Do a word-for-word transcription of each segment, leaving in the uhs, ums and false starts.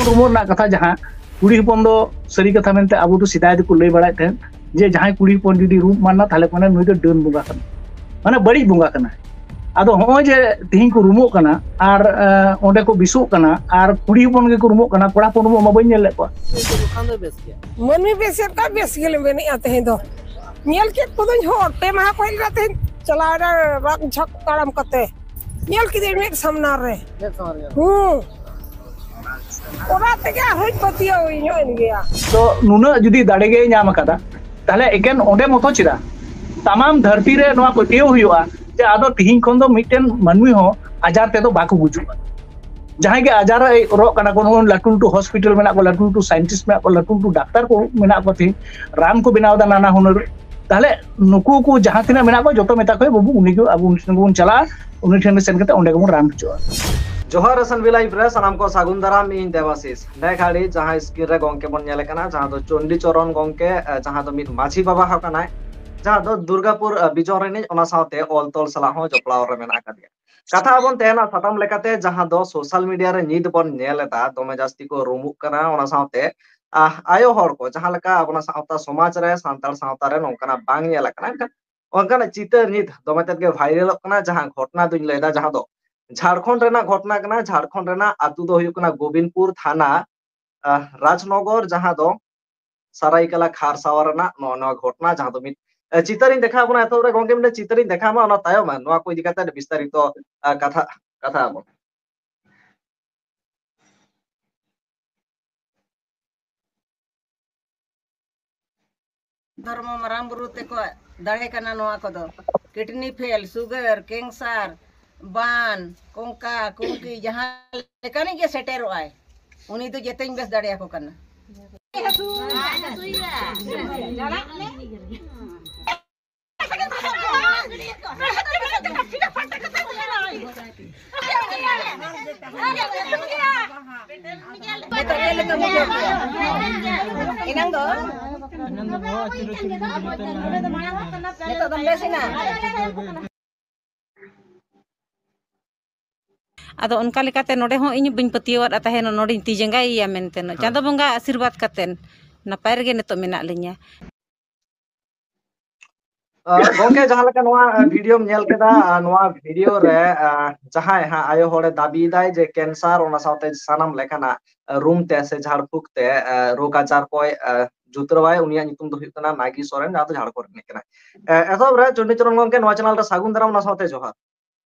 ᱨᱩᱢᱚᱜ ᱨᱮᱱᱟᱜ ᱠᱟᱛᱷᱟ ᱡᱟᱦᱟᱸ, ᱠᱩᱲᱤ ᱦᱚᱯᱚᱱ ᱫᱚ ᱥᱟᱹᱨᱤ ᱠᱟᱛᱷᱟ ᱢᱮᱱᱛᱮ ᱟᱵᱚ ᱫᱚ ᱥᱮᱫᱟᱭ ᱫᱚᱠᱚ ᱞᱟᱹᱭ ᱵᱟᱲᱟᱭᱮᱫ ᱛᱟᱦᱮᱸᱫ ᱡᱮ ᱡᱟᱦᱟᱸᱭ ᱠᱩᱲᱤ ᱦᱚᱯᱚᱱ ᱡᱩᱫᱤ ᱨᱩᱢ ᱮᱢᱟᱱᱟ, ᱛᱟᱦᱚᱞᱮ ᱢᱟᱱᱮ ᱱᱩᱭ ᱫᱚ ᱰᱟᱹᱱ ᱵᱚᱸᱜᱟ ᱠᱟᱱᱟᱭ, ᱢᱟᱱᱮ ᱵᱟᱹᱲᱤᱡ ᱵᱚᱸᱜᱟ ᱠᱟᱱᱟᱭ᱾ ᱟᱫᱚ ᱦᱚᱸᱜᱼᱚᱭ ᱡᱮ ᱛᱤᱦᱤᱧ ᱠᱚ ᱨᱩᱢᱚᱜ ᱠᱟᱱᱟ ᱟᱨ, ᱮ, ᱚᱸᱰᱮ ᱠᱚ ᱵᱤᱥᱚᱜ ᱠᱟᱱᱟ ᱟᱨ ᱠᱩᱲᱤ ᱦᱚᱯᱚᱱ ᱜᱮᱠᱚ ᱨᱩᱢᱚᱜ ᱠᱟᱱᱟ, ᱠᱚᱲᱟ ᱦᱚᱯᱚᱱ ᱨᱩᱢᱚᱜ ᱢᱟ ᱵᱟᱹᱧ ᱧᱮᱞ ᱞᱮᱫ ᱠᱚᱣᱟ᱾ ᱢᱟᱹᱱᱢᱤ ᱵᱮᱥ ᱪᱮᱫ ᱞᱮᱠᱟ ᱵᱮᱥ ᱜᱮᱞᱮ ᱢᱮᱱᱮᱫᱼᱟ ᱛᱮᱦᱮᱧ ᱫᱚ᱾ ᱧᱮᱞ ᱠᱮᱫ ᱠᱚᱫᱚᱧ ᱦᱚᱲ, ᱯᱮ ᱢᱟᱦᱟ ᱠᱚ ᱦᱮᱡ ᱞᱮᱱᱟ ᱛᱮᱦᱮᱧ, ᱪᱟᱞᱟᱣ ᱮᱱᱟ ᱨᱟᱜ ᱡᱷᱟᱜ ᱛᱟᱲᱟᱢ ᱠᱟᱛᱮ᱾ ᱧᱮᱞ ᱠᱮᱫᱟᱹᱧ ᱢᱮᱫ ᱥᱟᱢᱱᱟ ᱨᱮ᱾ ᱦᱩᱸ᱾ ᱚᱱᱟ ᱛᱮᱜᱮ ᱟᱨᱦᱚᱸᱧ ᱯᱟᱹᱛᱭᱟᱹᱣ ᱧᱚᱜ ᱮᱱ ᱜᱮᱭᱟ᱾ ᱛᱚ ᱱᱩᱱᱟᱹᱜ ᱡᱩᱫᱤ ᱫᱟᱲᱮ ᱜᱮᱭ ᱧᱟᱢ ᱟᱠᱟᱫᱟ, ᱛᱟᱦᱞᱮ ᱮᱠᱮᱱ ᱚᱸᱰᱮ ᱢᱚᱛᱚ ᱪᱮᱫᱟᱜ? ᱛᱟᱢᱟᱢ ᱫᱷᱟᱹᱨᱛᱤ ᱨᱮ ᱱᱚᱣᱟ ᱯᱟᱹᱛᱭᱟᱹᱣ ᱦᱩᱭᱩᱜᱼᱟ ᱡᱮ ᱟᱫᱚ ᱛᱤᱦᱤᱧ ᱠᱷᱚᱱ ᱫᱚ ᱢᱤᱫᱴᱮᱱ ᱢᱟᱹᱱᱢᱤ ᱦᱚᱸ ᱟᱡᱟᱨ ᱛᱮᱫᱚ ᱵᱟᱠᱚ ᱜᱩᱡᱩᱜᱼᱟ᱾ ᱡᱟᱦᱟᱸᱭ ᱜᱮ ᱟᱡᱟᱨ ᱮ ᱨᱚᱜ ᱠᱟᱱᱟ ᱠᱚ, ᱱᱚᱜᱼᱚᱭ ᱞᱟᱹᱴᱩ ᱞᱟᱹᱴᱩ ᱦᱚᱥᱯᱤᱴᱟᱞ ᱢᱮᱱᱟᱜ ᱠᱚᱣᱟ, ᱞᱟᱹᱴᱩ ᱞᱟᱹᱴᱩ ᱥᱟᱭᱮᱱᱴᱤᱥᱴ ᱢᱮᱱᱟᱜ ᱠᱚᱣᱟ, ᱞᱟᱹᱴᱩ ᱞᱟᱹᱴᱩ ᱰᱟᱠᱛᱟᱨ ᱠᱚ ᱢᱮᱱᱟᱜ ᱠᱚᱣᱟ, ᱛᱤᱦᱤᱧ ᱨᱟᱱ ᱠᱚ ᱵᱮᱱᱟᱣ ᱮᱫᱟ ᱱᱟᱱᱟ ᱦᱩᱱᱟᱹᱨ᱾ ᱛᱟᱦᱞᱮ ᱱᱩᱠᱩ ᱠᱚ ᱡᱟᱦᱟᱸ ᱛᱤᱱᱟᱹᱜ ᱢᱮᱱᱟᱜ ᱠᱚᱣᱟ, ᱡᱚᱛᱚ ᱢᱮᱛᱟ ᱠᱚ, "ᱵᱟᱹᱵᱩ, ᱩᱱᱤ ᱜᱮ, ᱟᱵᱚ ᱩᱱᱤ ᱴᱷᱮᱱ ᱜᱮᱵᱚᱱ ᱪᱟᱞᱟᱜᱼᱟ, ᱩᱱᱤ ᱴᱷᱮᱱ ᱜᱮ ᱥᱮᱱ ᱠᱟᱛᱮ ᱚᱸᱰᱮ ᱜᱮᱵᱚᱱ ᱨᱟᱱ ᱦᱚᱪᱚᱜᱼᱟ᱾" ᱡᱚᱦᱟᱨ ᱮᱥ ᱮᱱ ᱵᱤ ᱞᱟᱭᱤᱵᱷ ᱨᱮ ᱥᱟᱱᱟᱢ ᱠᱚ ᱥᱟᱹᱜᱩᱱ ᱫᱟᱨᱟᱢ, ᱤᱧ ᱫᱮᱵᱟᱥᱤᱥ᱾ ᱱᱮ ᱜᱷᱟᱹᱲᱤ ᱡᱟᱦᱟᱸ ᱥᱠᱨᱤᱱ ᱨᱮ ᱜᱚᱝᱠᱮ ᱵᱚᱱ ᱧᱮᱞᱮ ᱠᱟᱱᱟ, ᱡᱟᱦᱟᱸ ᱫᱚ ᱪᱚᱱᱰᱤ ᱪᱚᱨᱚᱱ ᱜᱚᱝᱠᱮ, ᱮ, ᱡᱟᱦᱟᱸ ᱫᱚ ᱢᱤᱫ ᱢᱟᱹᱡᱷᱤ ᱵᱟᱵᱟ ᱦᱚᱸ ᱠᱟᱱᱟᱭ, ᱡᱟᱦᱟᱸ ᱫᱚ ᱫᱩᱨᱜᱟᱯᱩᱨ, ᱮ, ᱵᱤᱡᱚᱱ ᱨᱤᱱᱤᱡ, ᱚᱱᱟ ᱥᱟᱶᱛᱮ ᱚᱞ ᱛᱚᱞ ᱥᱟᱞᱟᱜ ᱦᱚᱸ ᱡᱚᱯᱲᱟᱣ ᱨᱮ ᱢᱮᱱᱟᱜ ᱟᱠᱟᱫᱮᱭᱟ᱾ ᱠᱟᱛᱷᱟ ᱵᱚᱱ ᱛᱮᱦᱮᱧᱟᱜ ᱥᱟᱛᱟᱢ ᱞᱮᱠᱟᱛᱮ, ᱡᱟᱦᱟᱸ ᱫᱚ ᱥᱳᱥᱟᱞ ᱢᱤᱰᱤᱭᱟ ᱨᱮ ᱧᱤᱫ ᱵᱚᱱ ᱧᱮᱞ ᱮᱫᱟ, ᱫᱚᱢᱮ ᱡᱟᱹᱥᱛᱤ ᱠᱚ ᱨᱩᱢᱩᱜ ᱠᱟᱱᱟ, ᱚᱱᱟ ᱥᱟᱶᱛᱮ, ᱟᱦ, ᱟᱭᱳ ᱦᱚᱲ ᱠᱚ ᱡᱟᱦᱟᱸ ᱞᱮᱠᱟ ᱟᱵᱚᱱᱟᱜ ᱥᱟᱶᱛᱟ ᱥᱚᱢᱟᱡᱽ ᱨᱮ, ᱥᱟᱱᱛᱟᱲ ᱥᱟᱶᱛᱟ ᱨᱮ ᱱᱚᱝᱠᱟᱱᱟᱜ ᱵᱟᱝ ᱧᱮᱞ ᱟᱠᱟᱱᱟ, ᱮᱱᱠᱷᱟᱱ ᱚᱱᱠᱟᱱᱟᱜ ᱪᱤᱛᱟᱹᱨ ᱱᱤᱛ ᱫᱚᱢᱮ ᱛᱮᱫ ᱜᱮ ᱵᱷᱟᱭᱨᱟᱞᱚᱜ ᱠᱟᱱᱟ᱾ ᱡᱟᱦᱟᱸ ᱜᱷᱚᱴᱚᱱᱟ ᱫᱩᱧ ᱞᱟᱹᱭᱫᱟ, ᱡᱟᱦᱟᱸ ᱫᱚ ᱡᱷᱟᱲᱠᱷᱚᱸᱰ ᱨᱮᱱᱟᱜ ᱜᱷᱚᱴᱚᱱᱟ ᱠᱟᱱᱟ᱾ ᱡᱷᱟᱲᱠᱷᱚᱸᱰ ᱨᱮᱱᱟᱜ ᱟᱹᱛᱩ ᱫᱚ ᱦᱩᱭᱩᱜ ᱠᱟᱱᱟ ᱜᱳᱵᱤᱱᱯᱩᱨ ᱛᱷᱟᱱᱟ, ᱟᱦ, ᱨᱟᱡᱽᱱᱚᱜᱚᱨ, ᱡᱟᱦᱟᱸ ᱫᱚ ᱥᱟᱨᱟᱭᱠᱮᱞᱟ ᱠᱷᱟᱨᱥᱟᱣᱟ ᱨᱮᱱᱟᱜ ᱱᱚᱜᱼᱚ ᱱᱚᱣᱟ ᱜᱷᱚᱴᱚᱱᱟ, ᱡᱟᱦᱟᱸ ᱫᱚ ᱢᱤᱫ, ᱮ, ᱪᱤᱛᱟᱹᱨᱤᱧ ᱫᱮᱠᱷᱟᱣ ᱵᱚᱱᱟ᱾ ᱮᱛᱚᱦᱚᱵ ᱨᱮ ᱜᱚᱝᱠᱮ ᱢᱤᱫᱴᱮᱱ ᱪᱤᱛᱟᱹᱨᱤᱧ ᱫᱮᱠᱷᱟᱣ ᱢᱟ, ᱚᱱᱟ ᱛᱟᱭᱚᱢ ᱱᱚᱣᱟ ᱠᱚ ᱤᱫᱤ ᱠᱟᱛᱮ ᱵᱤᱥᱛᱟᱨᱤᱛᱚ, ᱮ, ᱠᱟᱛᱷᱟ, ᱠᱟᱛᱷᱟ ᱟᱵᱚᱱ᱾ ᱫᱷᱚᱨᱢᱚ ᱢᱟᱨᱟᱝ ᱵᱩᱨᱩ ᱛᱮᱠᱚ ᱫᱟᱲᱮ ᱠᱟᱱᱟ ᱱᱚᱣᱟ ᱠᱚᱫᱚ᱾ ᱠᱤᱰᱱᱤ ᱯᱷᱮᱞ, ᱥᱩᱜᱟᱨ, ᱠᱮᱱᱥᱟᱨ, ᱵᱟᱱ, ᱠᱚᱝᱠᱟ, ᱠᱩᱝᱠᱤ, ᱡᱟᱦᱟᱸ ᱞᱮᱠᱟᱱᱤᱡ ᱜᱮ ᱥᱮᱴᱮᱨᱚᱜᱼᱟᱭ, ᱩᱱᱤ ᱫᱚ ᱡᱮᱛᱮᱧ ᱵᱮᱥ ᱫᱟᱲᱮᱭᱟᱠᱚ ᱠᱟᱱᱟ᱾ ᱱᱤᱛᱚᱜ ᱪᱮᱫ ᱞᱮᱠᱟ ᱵᱩᱡᱷᱟᱹᱣ ᱠᱮᱫᱟ? ᱮᱱᱟᱝ ᱫᱚ? ᱱᱤᱛᱚᱜ ᱫᱚᱢ ᱵᱮᱥ ᱮᱱᱟ? ᱟᱫᱚ ᱚᱱᱠᱟ ᱞᱮᱠᱟᱛᱮ ᱱᱚᱰᱮ ᱦᱚᱸ ᱤᱧ ᱵᱟᱹᱧ ᱯᱟᱹᱛᱭᱟᱹᱣᱟᱫᱼᱟ ᱛᱟᱦᱮᱱ, ᱱᱚᱰᱮᱧ ᱛᱤ ᱡᱟᱸᱜᱟᱭᱮᱭᱟ ᱢᱮᱱᱛᱮ᱾ ᱦᱮᱸ᱾ ᱪᱟᱸᱫᱚ ᱵᱚᱸᱜᱟ ᱟᱥᱤᱨᱵᱟᱫᱽ ᱠᱟᱛᱮ ᱱᱟᱯᱟᱭ ᱨᱮᱜᱮ ᱱᱤᱛᱚᱜ ᱢᱮᱱᱟᱜ ᱞᱤᱧᱟ᱾ ᱟᱨ ᱜᱚᱝᱠᱮ, ᱡᱟᱦᱟᱸ ᱞᱮᱠᱟ ᱱᱚᱣᱟ, ᱟᱸ, ᱵᱷᱤᱰᱤᱭᱳᱢ ᱧᱮᱞ ᱠᱮᱫᱟ, ᱟᱨ ᱱᱚᱣᱟ ᱵᱷᱤᱰᱤᱭᱳ ᱨᱮ, ᱟᱸ, ᱡᱟᱦᱟᱸᱭ ᱦᱟᱸᱜ ᱟᱭᱳ ᱦᱚᱲᱮ ᱫᱟᱹᱵᱤᱭᱮᱫᱟᱭ ᱡᱮ ᱠᱮᱱᱥᱟᱨ, ᱚᱱᱟ ᱥᱟᱶᱛᱮ ᱥᱟᱱᱟᱢ ᱞᱮᱠᱟᱱᱟᱜ, ᱟᱸ, ᱨᱩᱢ ᱛᱮ ᱥᱮ ᱡᱷᱟᱲ ᱯᱷᱩᱸᱠ ᱛᱮ, ᱟᱸ, ᱨᱳᱜᱽ ᱟᱡᱟᱨ ᱠᱚᱭ, ᱟᱸ, ᱡᱩᱛᱨᱟᱹᱣᱟᱭ, ᱩᱱᱤᱭᱟᱜ ᱧᱩᱛᱩᱢ ᱫᱚ ᱦᱩᱭᱩᱜ ᱠᱟᱱᱟ ᱱᱟᱜᱤ ᱥᱚᱨᱮᱱ, ᱡᱟᱦᱟᱸ ᱫᱚ ᱡᱷᱟᱲᱠᱷᱚᱸᱰ ᱨᱤᱱᱤᱡ ᱠᱟᱱᱟᱭ᱾ ᱟᱸ, ᱮᱛᱚᱦᱚᱵ ᱨᱮ ᱪᱚᱱᱰᱤᱪᱚᱨᱚᱱ ᱜᱚᱝᱠᱮ, ᱱᱚᱣᱟ ᱪᱮᱱᱮᱞ ᱨᱮ ᱥᱟᱹᱜᱩᱱ ᱫᱟᱨᱟᱢ, ᱚᱱᱟ ᱥᱟᱶᱛᱮ ᱡᱚᱦᱟᱨ᱾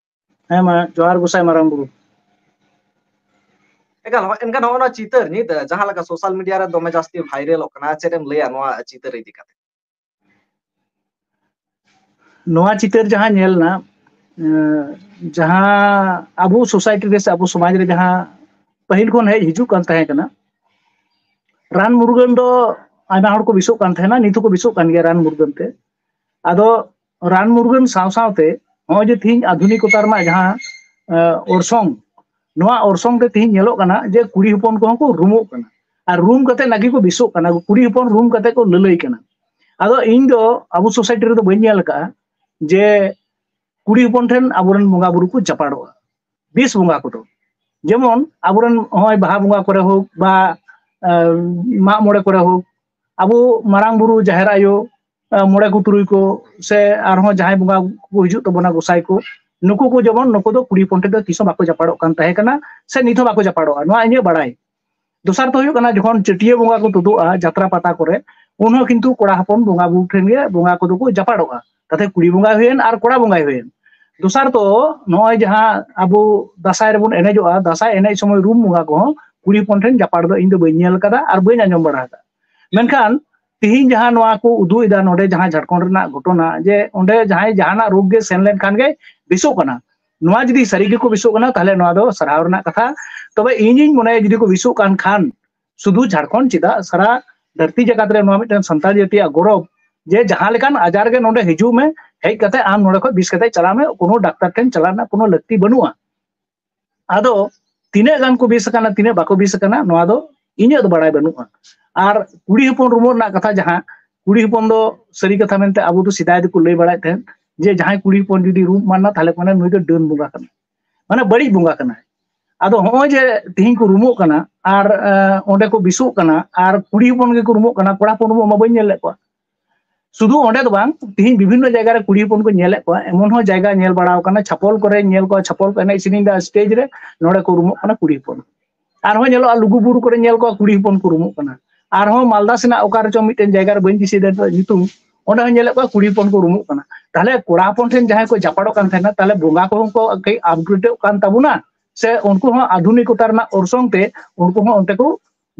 ᱦᱮᱸ ᱢᱟ, ᱡᱚᱦᱟᱨ ᱜᱚᱸᱥᱟᱭ ᱢᱟᱨᱟᱝ ᱵᱩᱨᱩ᱾ ᱮᱠᱟᱞ, ᱦᱚᱸ, ᱮᱱᱠᱷᱟᱱ ᱱᱚᱜᱼᱚ ᱱᱚᱣᱟ ᱪᱤᱛᱟᱹᱨ ᱱᱤᱛ, ᱟᱸ, ᱡᱟᱦᱟᱸ ᱞᱮᱠᱟ ᱥᱳᱥᱟᱞ ᱢᱤᱰᱤᱭᱟ ᱨᱮ ᱫᱚᱢᱮ ᱡᱟᱹᱥᱛᱤ ᱵᱷᱟᱭᱨᱟᱞᱚᱜ ᱠᱟᱱᱟ, ᱪᱮᱫ ᱮᱢ ᱞᱟᱹᱭᱟ ᱱᱚᱣᱟ ᱪᱤᱛᱟᱹᱨ ᱤᱫᱤ ᱠᱟᱛᱮ? ᱱᱚᱣᱟ ᱪᱤᱛᱟᱹᱨ ᱡᱟᱦᱟᱸ ᱧᱮᱞ ᱮᱱᱟ, ᱮᱸ, ᱡᱟᱦᱟᱸ ᱟᱵᱚ ᱥᱳᱥᱟᱭᱴᱤ ᱨᱮ ᱥᱮ ᱟᱵᱚ ᱥᱚᱢᱟᱡᱽ ᱨᱮ ᱡᱟᱦᱟᱸ ᱯᱟᱹᱦᱤᱞ ᱠᱷᱚᱱ ᱦᱮᱡ ᱦᱤᱡᱩᱜ ᱠᱟᱱ ᱛᱟᱦᱮᱸ ᱠᱟᱱᱟ, ᱨᱟᱱ ᱢᱩᱨᱜᱟᱹᱱ ᱫᱚ ᱟᱭᱢᱟ ᱦᱚᱲ ᱠᱚ ᱵᱮᱥᱚᱜ ᱠᱟᱱ ᱛᱟᱦᱮᱱᱟ, ᱱᱤᱛ ᱦᱚᱸᱠᱚ ᱵᱮᱥᱚᱜ ᱠᱟᱱ ᱜᱮᱭᱟ ᱨᱟᱱ ᱢᱩᱨᱜᱟᱹᱱ ᱛᱮ᱾ ᱟᱫᱚ ᱨᱟᱱ ᱢᱩᱨᱜᱟᱹᱱ ᱥᱟᱶ ᱥᱟᱶᱛᱮ ᱱᱚᱜᱼᱚᱭ ᱡᱮ ᱛᱤᱦᱤᱧ ᱟᱫᱷᱩᱱᱤᱠᱚᱛᱟ ᱨᱮᱱᱟᱜ ᱡᱟᱦᱟᱸ, ᱮᱸ, ᱚᱨᱥᱚᱝ, ᱱᱚᱣᱟ ᱚᱨᱥᱚᱝ ᱛᱮ ᱛᱤᱦᱤᱧ ᱧᱮᱞᱚᱜ ᱠᱟᱱᱟ ᱡᱮ ᱠᱩᱲᱤ ᱦᱚᱯᱚᱱ ᱠᱚᱦᱚᱸ ᱠᱚ ᱨᱩᱢᱚᱜ ᱠᱟᱱᱟ, ᱟᱨ ᱨᱩᱢ ᱠᱟᱛᱮ ᱱᱟᱜᱮ ᱠᱚ ᱵᱮᱥᱚᱜ ᱠᱟᱱᱟ, ᱠᱩᱲᱤ ᱦᱚᱯᱚᱱ ᱨᱩᱢ ᱠᱟᱛᱮ ᱠᱚ ᱞᱟᱹᱞᱟᱹᱭ ᱠᱟᱱᱟ᱾ ᱟᱫᱚ ᱤᱧ ᱫᱚ ᱟᱵᱚ ᱥᱳᱥᱟᱭᱴᱤ ᱨᱮᱫᱚ ᱵᱟᱹᱧ ᱧᱮᱞ ᱟᱠᱟᱫᱼᱟ ᱡᱮ ᱠᱩᱲᱤ ᱦᱚᱯᱚᱱ ᱴᱷᱮᱱ ᱟᱵᱚᱨᱮᱱ ᱵᱚᱸᱜᱟ ᱵᱩᱨᱩ ᱠᱚ ᱪᱟᱯᱟᱲᱚᱜᱼᱟ, ᱵᱮᱥ ᱵᱚᱸᱜᱟ ᱠᱚᱫᱚ᱾ ᱡᱮᱢᱚᱱ ᱟᱵᱚᱨᱮᱱ ᱱᱚᱜᱼᱚᱭ ᱵᱟᱦᱟ ᱵᱚᱸᱜᱟ ᱠᱚᱨᱮ ᱦᱳᱠ ᱵᱟ, ᱟᱸ, ᱢᱟᱜ ᱢᱚᱬᱮ ᱠᱚᱨᱮ ᱦᱳᱠ, ᱟᱵᱚ ᱢᱟᱨᱟᱝ ᱵᱩᱨᱩ, ᱡᱟᱦᱮᱨ ᱟᱭᱳ, ᱟᱸ, ᱢᱚᱬᱮ ᱠᱚ ᱛᱩᱨᱩᱭ ᱠᱚ, ᱥᱮ ᱟᱨᱦᱚᱸ ᱡᱟᱦᱟᱸᱭ ᱵᱚᱸᱜᱟ ᱠᱚ ᱦᱤᱡᱩᱜ ᱛᱟᱵᱚᱱᱟ, ᱜᱚᱸᱥᱟᱭ ᱠᱚ, ᱱᱩᱠᱩ ᱠᱚ ᱡᱮᱢᱚᱱ, ᱱᱩᱠᱩ ᱫᱚ ᱠᱩᱲᱤ ᱦᱚᱯᱚᱱ ᱴᱷᱮᱱ ᱫᱚ ᱛᱤᱥ ᱦᱚᱸ ᱵᱟᱠᱚ ᱪᱟᱯᱟᱲᱚᱜ ᱠᱟᱱ ᱛᱟᱦᱮᱸ ᱠᱟᱱᱟ, ᱥᱮ ᱱᱤᱛ ᱦᱚᱸ ᱵᱟᱠᱚ ᱪᱟᱯᱟᱲᱚᱜᱼᱟ, ᱱᱚᱣᱟ ᱤᱧᱟᱹᱜ ᱵᱟᱲᱟᱭ᱾ ᱫᱚᱥᱟᱨ ᱫᱚ ᱦᱩᱭᱩᱜ ᱠᱟᱱᱟ, ᱡᱚᱠᱷᱚᱱ ᱪᱟᱹᱴᱭᱟᱹ ᱵᱚᱸᱜᱟ ᱠᱚ ᱛᱩᱫᱩᱜᱼᱟ ᱡᱟᱛᱨᱟ ᱯᱟᱛᱟ ᱠᱚᱨᱮ, ᱩᱱ ᱦᱚᱸ ᱠᱤᱱᱛᱩ ᱠᱚᱲᱟ ᱦᱚᱯᱚᱱ ᱵᱚᱸᱜᱟ ᱵᱩᱨᱩ ᱴᱷᱮᱱ ᱜᱮ ᱵᱚᱸᱜᱟ ᱠᱚᱫᱚ ᱠᱚ ᱡᱟᱯᱟᱲᱚᱜᱼᱟ, ᱛᱟᱛᱮ ᱠᱩᱲᱤ ᱵᱚᱸᱜᱟᱭ ᱦᱩᱭᱮᱱ ᱟᱨ ᱠᱚᱲᱟ ᱵᱚᱸᱜᱟᱭ ᱦᱩᱭᱮᱱ᱾ ᱫᱚᱥᱟᱨ ᱫᱚ ᱱᱚᱜᱼᱚᱭ ᱡᱟᱦᱟᱸ ᱟᱵᱚ ᱫᱟᱸᱥᱟᱭ ᱨᱮᱵᱚᱱ ᱮᱱᱮᱡᱚᱜᱼᱟ, ᱫᱟᱸᱥᱟᱭ ᱮᱱᱮᱡ ᱥᱚᱢᱚᱭ ᱨᱩᱢ ᱵᱚᱸᱜᱟ ᱠᱚᱦᱚᱸ ᱠᱩᱲᱤ ᱦᱚᱯᱚᱱ ᱴᱷᱮᱱ ᱡᱟᱯᱟᱲ ᱫᱚ ᱤᱧ ᱫᱚ ᱵᱟᱹᱧ ᱧᱮᱞ ᱠᱟᱫᱟ ᱟᱨ ᱵᱟᱹᱧ ᱟᱸᱡᱚᱢ ᱵᱟᱲᱟ ᱟᱠᱟᱫᱟ᱾ ᱢᱮᱱᱠᱷᱟᱱ ᱛᱤᱦᱤᱧ ᱡᱟᱦᱟᱸ ᱱᱚᱣᱟ ᱠᱚ ᱩᱫᱩᱜ ᱮᱫᱟ ᱱᱚᱰᱮ, ᱡᱟᱦᱟᱸ ᱡᱷᱟᱲᱠᱷᱚᱸᱰ ᱨᱮᱱᱟᱜ ᱜᱷᱚᱴᱚᱱᱟ, ᱡᱮ ᱚᱸᱰᱮ ᱡᱟᱦᱟᱸᱭ ᱡᱟᱦᱟᱱᱟᱜ ᱨᱳᱜᱽ ᱜᱮ ᱥᱮᱱ ᱞᱮᱱᱠᱷᱟᱱ ᱜᱮ ᱵᱮᱥᱚᱜ ᱠᱟᱱᱟ, ᱱᱚᱣᱟ ᱡᱩᱫᱤ ᱥᱟᱹᱨᱤ ᱜᱮᱠᱚ ᱵᱮᱥᱚᱜ ᱠᱟᱱᱟ, ᱛᱟᱦᱞᱮ ᱱᱚᱣᱟ ᱫᱚ ᱥᱟᱨᱦᱟᱣ ᱨᱮᱱᱟᱜ ᱠᱟᱛᱷᱟ᱾ ᱛᱚᱵᱮ ᱤᱧᱤᱧ ᱢᱚᱱᱮᱭᱟ, ᱡᱩᱫᱤ ᱠᱚ ᱵᱮᱥᱚᱜ ᱠᱟᱱ ᱠᱷᱟᱱ, ᱥᱩᱫᱷᱩ ᱡᱷᱟᱲᱠᱷᱚᱸᱰ ᱪᱮᱫᱟᱜ, ᱥᱟᱨᱟ ᱫᱷᱟᱹᱨᱛᱤ ᱡᱟᱠᱟᱛ ᱨᱮ ᱱᱚᱣᱟ ᱢᱤᱫᱴᱮᱱ ᱥᱟᱱᱛᱟᱲ ᱡᱟᱹᱛᱤᱭᱟᱜ ᱜᱚᱨᱚᱵᱽ, ᱡᱮ ᱡᱟᱦᱟᱸ ᱞᱮᱠᱟᱱ ᱟᱡᱟᱨ ᱜᱮ ᱱᱚᱰᱮ ᱦᱤᱡᱩᱜ ᱢᱮ, ᱦᱮᱡ ᱠᱟᱛᱮ ᱟᱢ ᱱᱚᱰᱮ ᱠᱷᱚᱱ ᱵᱮᱥ ᱠᱟᱛᱮ ᱪᱟᱞᱟᱜ ᱢᱮ, ᱠᱳᱱᱳ ᱰᱟᱠᱛᱟᱨ ᱴᱷᱮᱱ ᱪᱟᱞᱟᱜ ᱨᱮᱱᱟᱜ ᱠᱳᱱᱳ ᱞᱟᱹᱠᱛᱤ ᱵᱟᱹᱱᱩᱜᱼᱟ᱾ ᱟᱫᱚ ᱛᱤᱱᱟᱹᱜ ᱜᱟᱱ ᱠᱚ ᱵᱮᱥ ᱟᱠᱟᱱᱟ, ᱛᱤᱱᱟᱹᱜ ᱵᱟᱠᱚ ᱵᱮᱥ ᱟᱠᱟᱱᱟ, ᱱᱚᱣᱟ ᱫᱚ ᱤᱧᱟᱹᱜ ᱫᱚ ᱵᱟᱲᱟᱭ ᱵᱟᱹᱱᱩᱜᱼᱟ᱾ ᱟᱨ ᱠᱩᱲᱤ ᱦᱚᱯᱚᱱ ᱨᱩᱢᱚᱜ ᱨᱮᱱᱟᱜ ᱠᱟᱛᱷᱟ, ᱡᱟᱦᱟᱸ ᱠᱩᱲᱤ ᱦᱚᱯᱚᱱ ᱫᱚ ᱥᱟᱹᱨᱤ ᱠᱟᱛᱷᱟ ᱢᱮᱱᱛᱮ ᱟᱵᱚ ᱫᱚ ᱥᱮᱫᱟᱭ ᱫᱚᱠᱚ ᱞᱟᱹᱭ ᱵᱟᱲᱟᱭᱮᱫ ᱛᱟᱦᱮᱸᱫ ᱡᱮ ᱡᱟᱦᱟᱸᱭ ᱠᱩᱲᱤ ᱦᱚᱯᱚᱱ ᱡᱩᱫᱤ ᱨᱩᱢ ᱮᱢᱟᱱᱟ, ᱛᱟᱦᱞᱮ ᱠᱚ ᱢᱮᱱᱟ ᱱᱩᱭ ᱫᱚ ᱰᱟᱹᱱ ᱵᱚᱸᱜᱟ ᱠᱟᱱᱟᱭ᱾ ᱢᱟᱱᱮ ᱵᱟᱹᱲᱤᱡ ᱵᱚᱸᱜᱟ ᱠᱟᱱᱟᱭ᱾ ᱟᱫᱚ ᱦᱚᱸᱜᱼᱚᱭ ᱡᱮ ᱛᱤᱦᱤᱧ ᱠᱚ ᱨᱩᱢᱩᱜ ᱠᱟᱱᱟ ᱟᱨ ᱚᱸᱰᱮ ᱠᱚ ᱵᱤᱥᱩᱜ ᱠᱟᱱᱟ ᱟᱨ ᱠᱩᱲᱤ ᱦᱚᱯᱚᱱ ᱜᱮᱠᱚ ᱨᱩᱢᱩᱜ ᱠᱟᱱᱟ, ᱠᱚᱲᱟ ᱦᱚᱯᱚᱱ ᱨᱩᱢᱩᱜ ᱢᱟ ᱵᱟᱹᱧ ᱧᱮᱞ ᱞᱮᱫ ᱠᱚᱣᱟ᱾ ᱥᱩᱫᱷᱩ ᱚᱸᱰᱮ ᱫᱚ ᱵᱟᱝ, ᱛᱤᱦᱤᱧ ᱵᱤᱵᱷᱤᱱᱱᱚ ᱡᱟᱭᱜᱟ ᱨᱮ ᱠᱩᱲᱤ ᱦᱚᱯᱚᱱ ᱠᱚ ᱧᱮᱞᱮᱫ ᱠᱚᱣᱟ, ᱮᱢᱚᱱ ᱦᱚᱸ ᱡᱟᱭᱜᱟ ᱧᱮᱞ ᱵᱟᱲᱟ ᱟᱠᱟᱱᱟ, ᱪᱷᱟᱯᱚᱞ ᱠᱚᱨᱮ ᱧᱮᱞ ᱠᱚᱣᱟ, ᱪᱷᱟᱯᱚᱞ ᱠᱚ ᱮᱱᱮᱡ ᱥᱮᱨᱮᱧ ᱮᱫᱟ ᱥᱴᱮᱡ ᱨᱮ, ᱱᱚᱰᱮ ᱠᱚ ᱨᱩᱢᱩᱜ ᱠᱟᱱᱟ ᱠᱩᱲᱤ ᱦᱚᱯᱚᱱ᱾ ᱟᱨᱦᱚᱸ ᱧᱮᱞᱚᱜᱼᱟ ᱞᱩᱜᱩ ᱵᱩᱨᱩ ᱠᱚᱨᱮ ᱧᱮᱞ ᱠᱚᱣᱟ ᱠᱩᱲᱤ ᱦᱚᱯᱚᱱ ᱠᱚ ᱨᱩᱢᱩᱜ ᱠᱟᱱᱟ᱾ ᱟᱨᱦᱚᱸ ᱢᱟᱞᱫᱟ ᱥᱮᱱᱟᱜ ᱚᱠᱟ ᱨᱮᱪᱚ ᱢᱤᱫᱴᱮᱱ ᱡᱟᱭᱜᱟ ᱨᱮ ᱵᱟᱹᱧ ᱫᱤᱥᱟᱹᱭᱮᱫᱟ ᱱᱤᱛᱚᱜ ᱧᱩᱛᱩᱢ, ᱚᱸᱰᱮ ᱦᱚᱸ ᱧᱮᱞᱮᱫ ᱠᱚᱣᱟ ᱠᱩᱲᱤ ᱦᱚᱯᱚᱱ ᱠᱚ ᱨᱩᱢᱩᱜ ᱠᱟᱱᱟ᱾ ᱛᱟᱦᱞᱮ ᱠᱚᱲᱟ ᱦᱚᱯᱚᱱ ᱴᱷᱮᱱ ᱡᱟᱦᱟᱸᱭ ᱠᱚ ᱡᱟᱯᱟᱲᱚᱜ ᱠᱟᱱ ᱛᱟᱦᱮᱱᱟ, ᱛᱟᱦᱞᱮ ᱵᱚᱸᱜᱟ ᱠᱚᱦᱚᱸ ᱠᱚ ᱠᱟᱹᱡ ᱟᱯᱜᱨᱮᱰᱚᱜ ᱠᱟᱱ ᱛᱟᱵᱚᱱᱟ, ᱥᱮ ᱩᱱᱠᱩ ᱦᱚᱸ ᱟᱫᱷᱩᱱᱤᱠᱚᱛᱟ ᱨᱮᱱᱟᱜ ᱚᱨᱥᱚᱝ ᱛᱮ ᱩᱱᱠᱩ ᱦᱚᱸ ᱚᱱᱛᱮ ᱠᱚ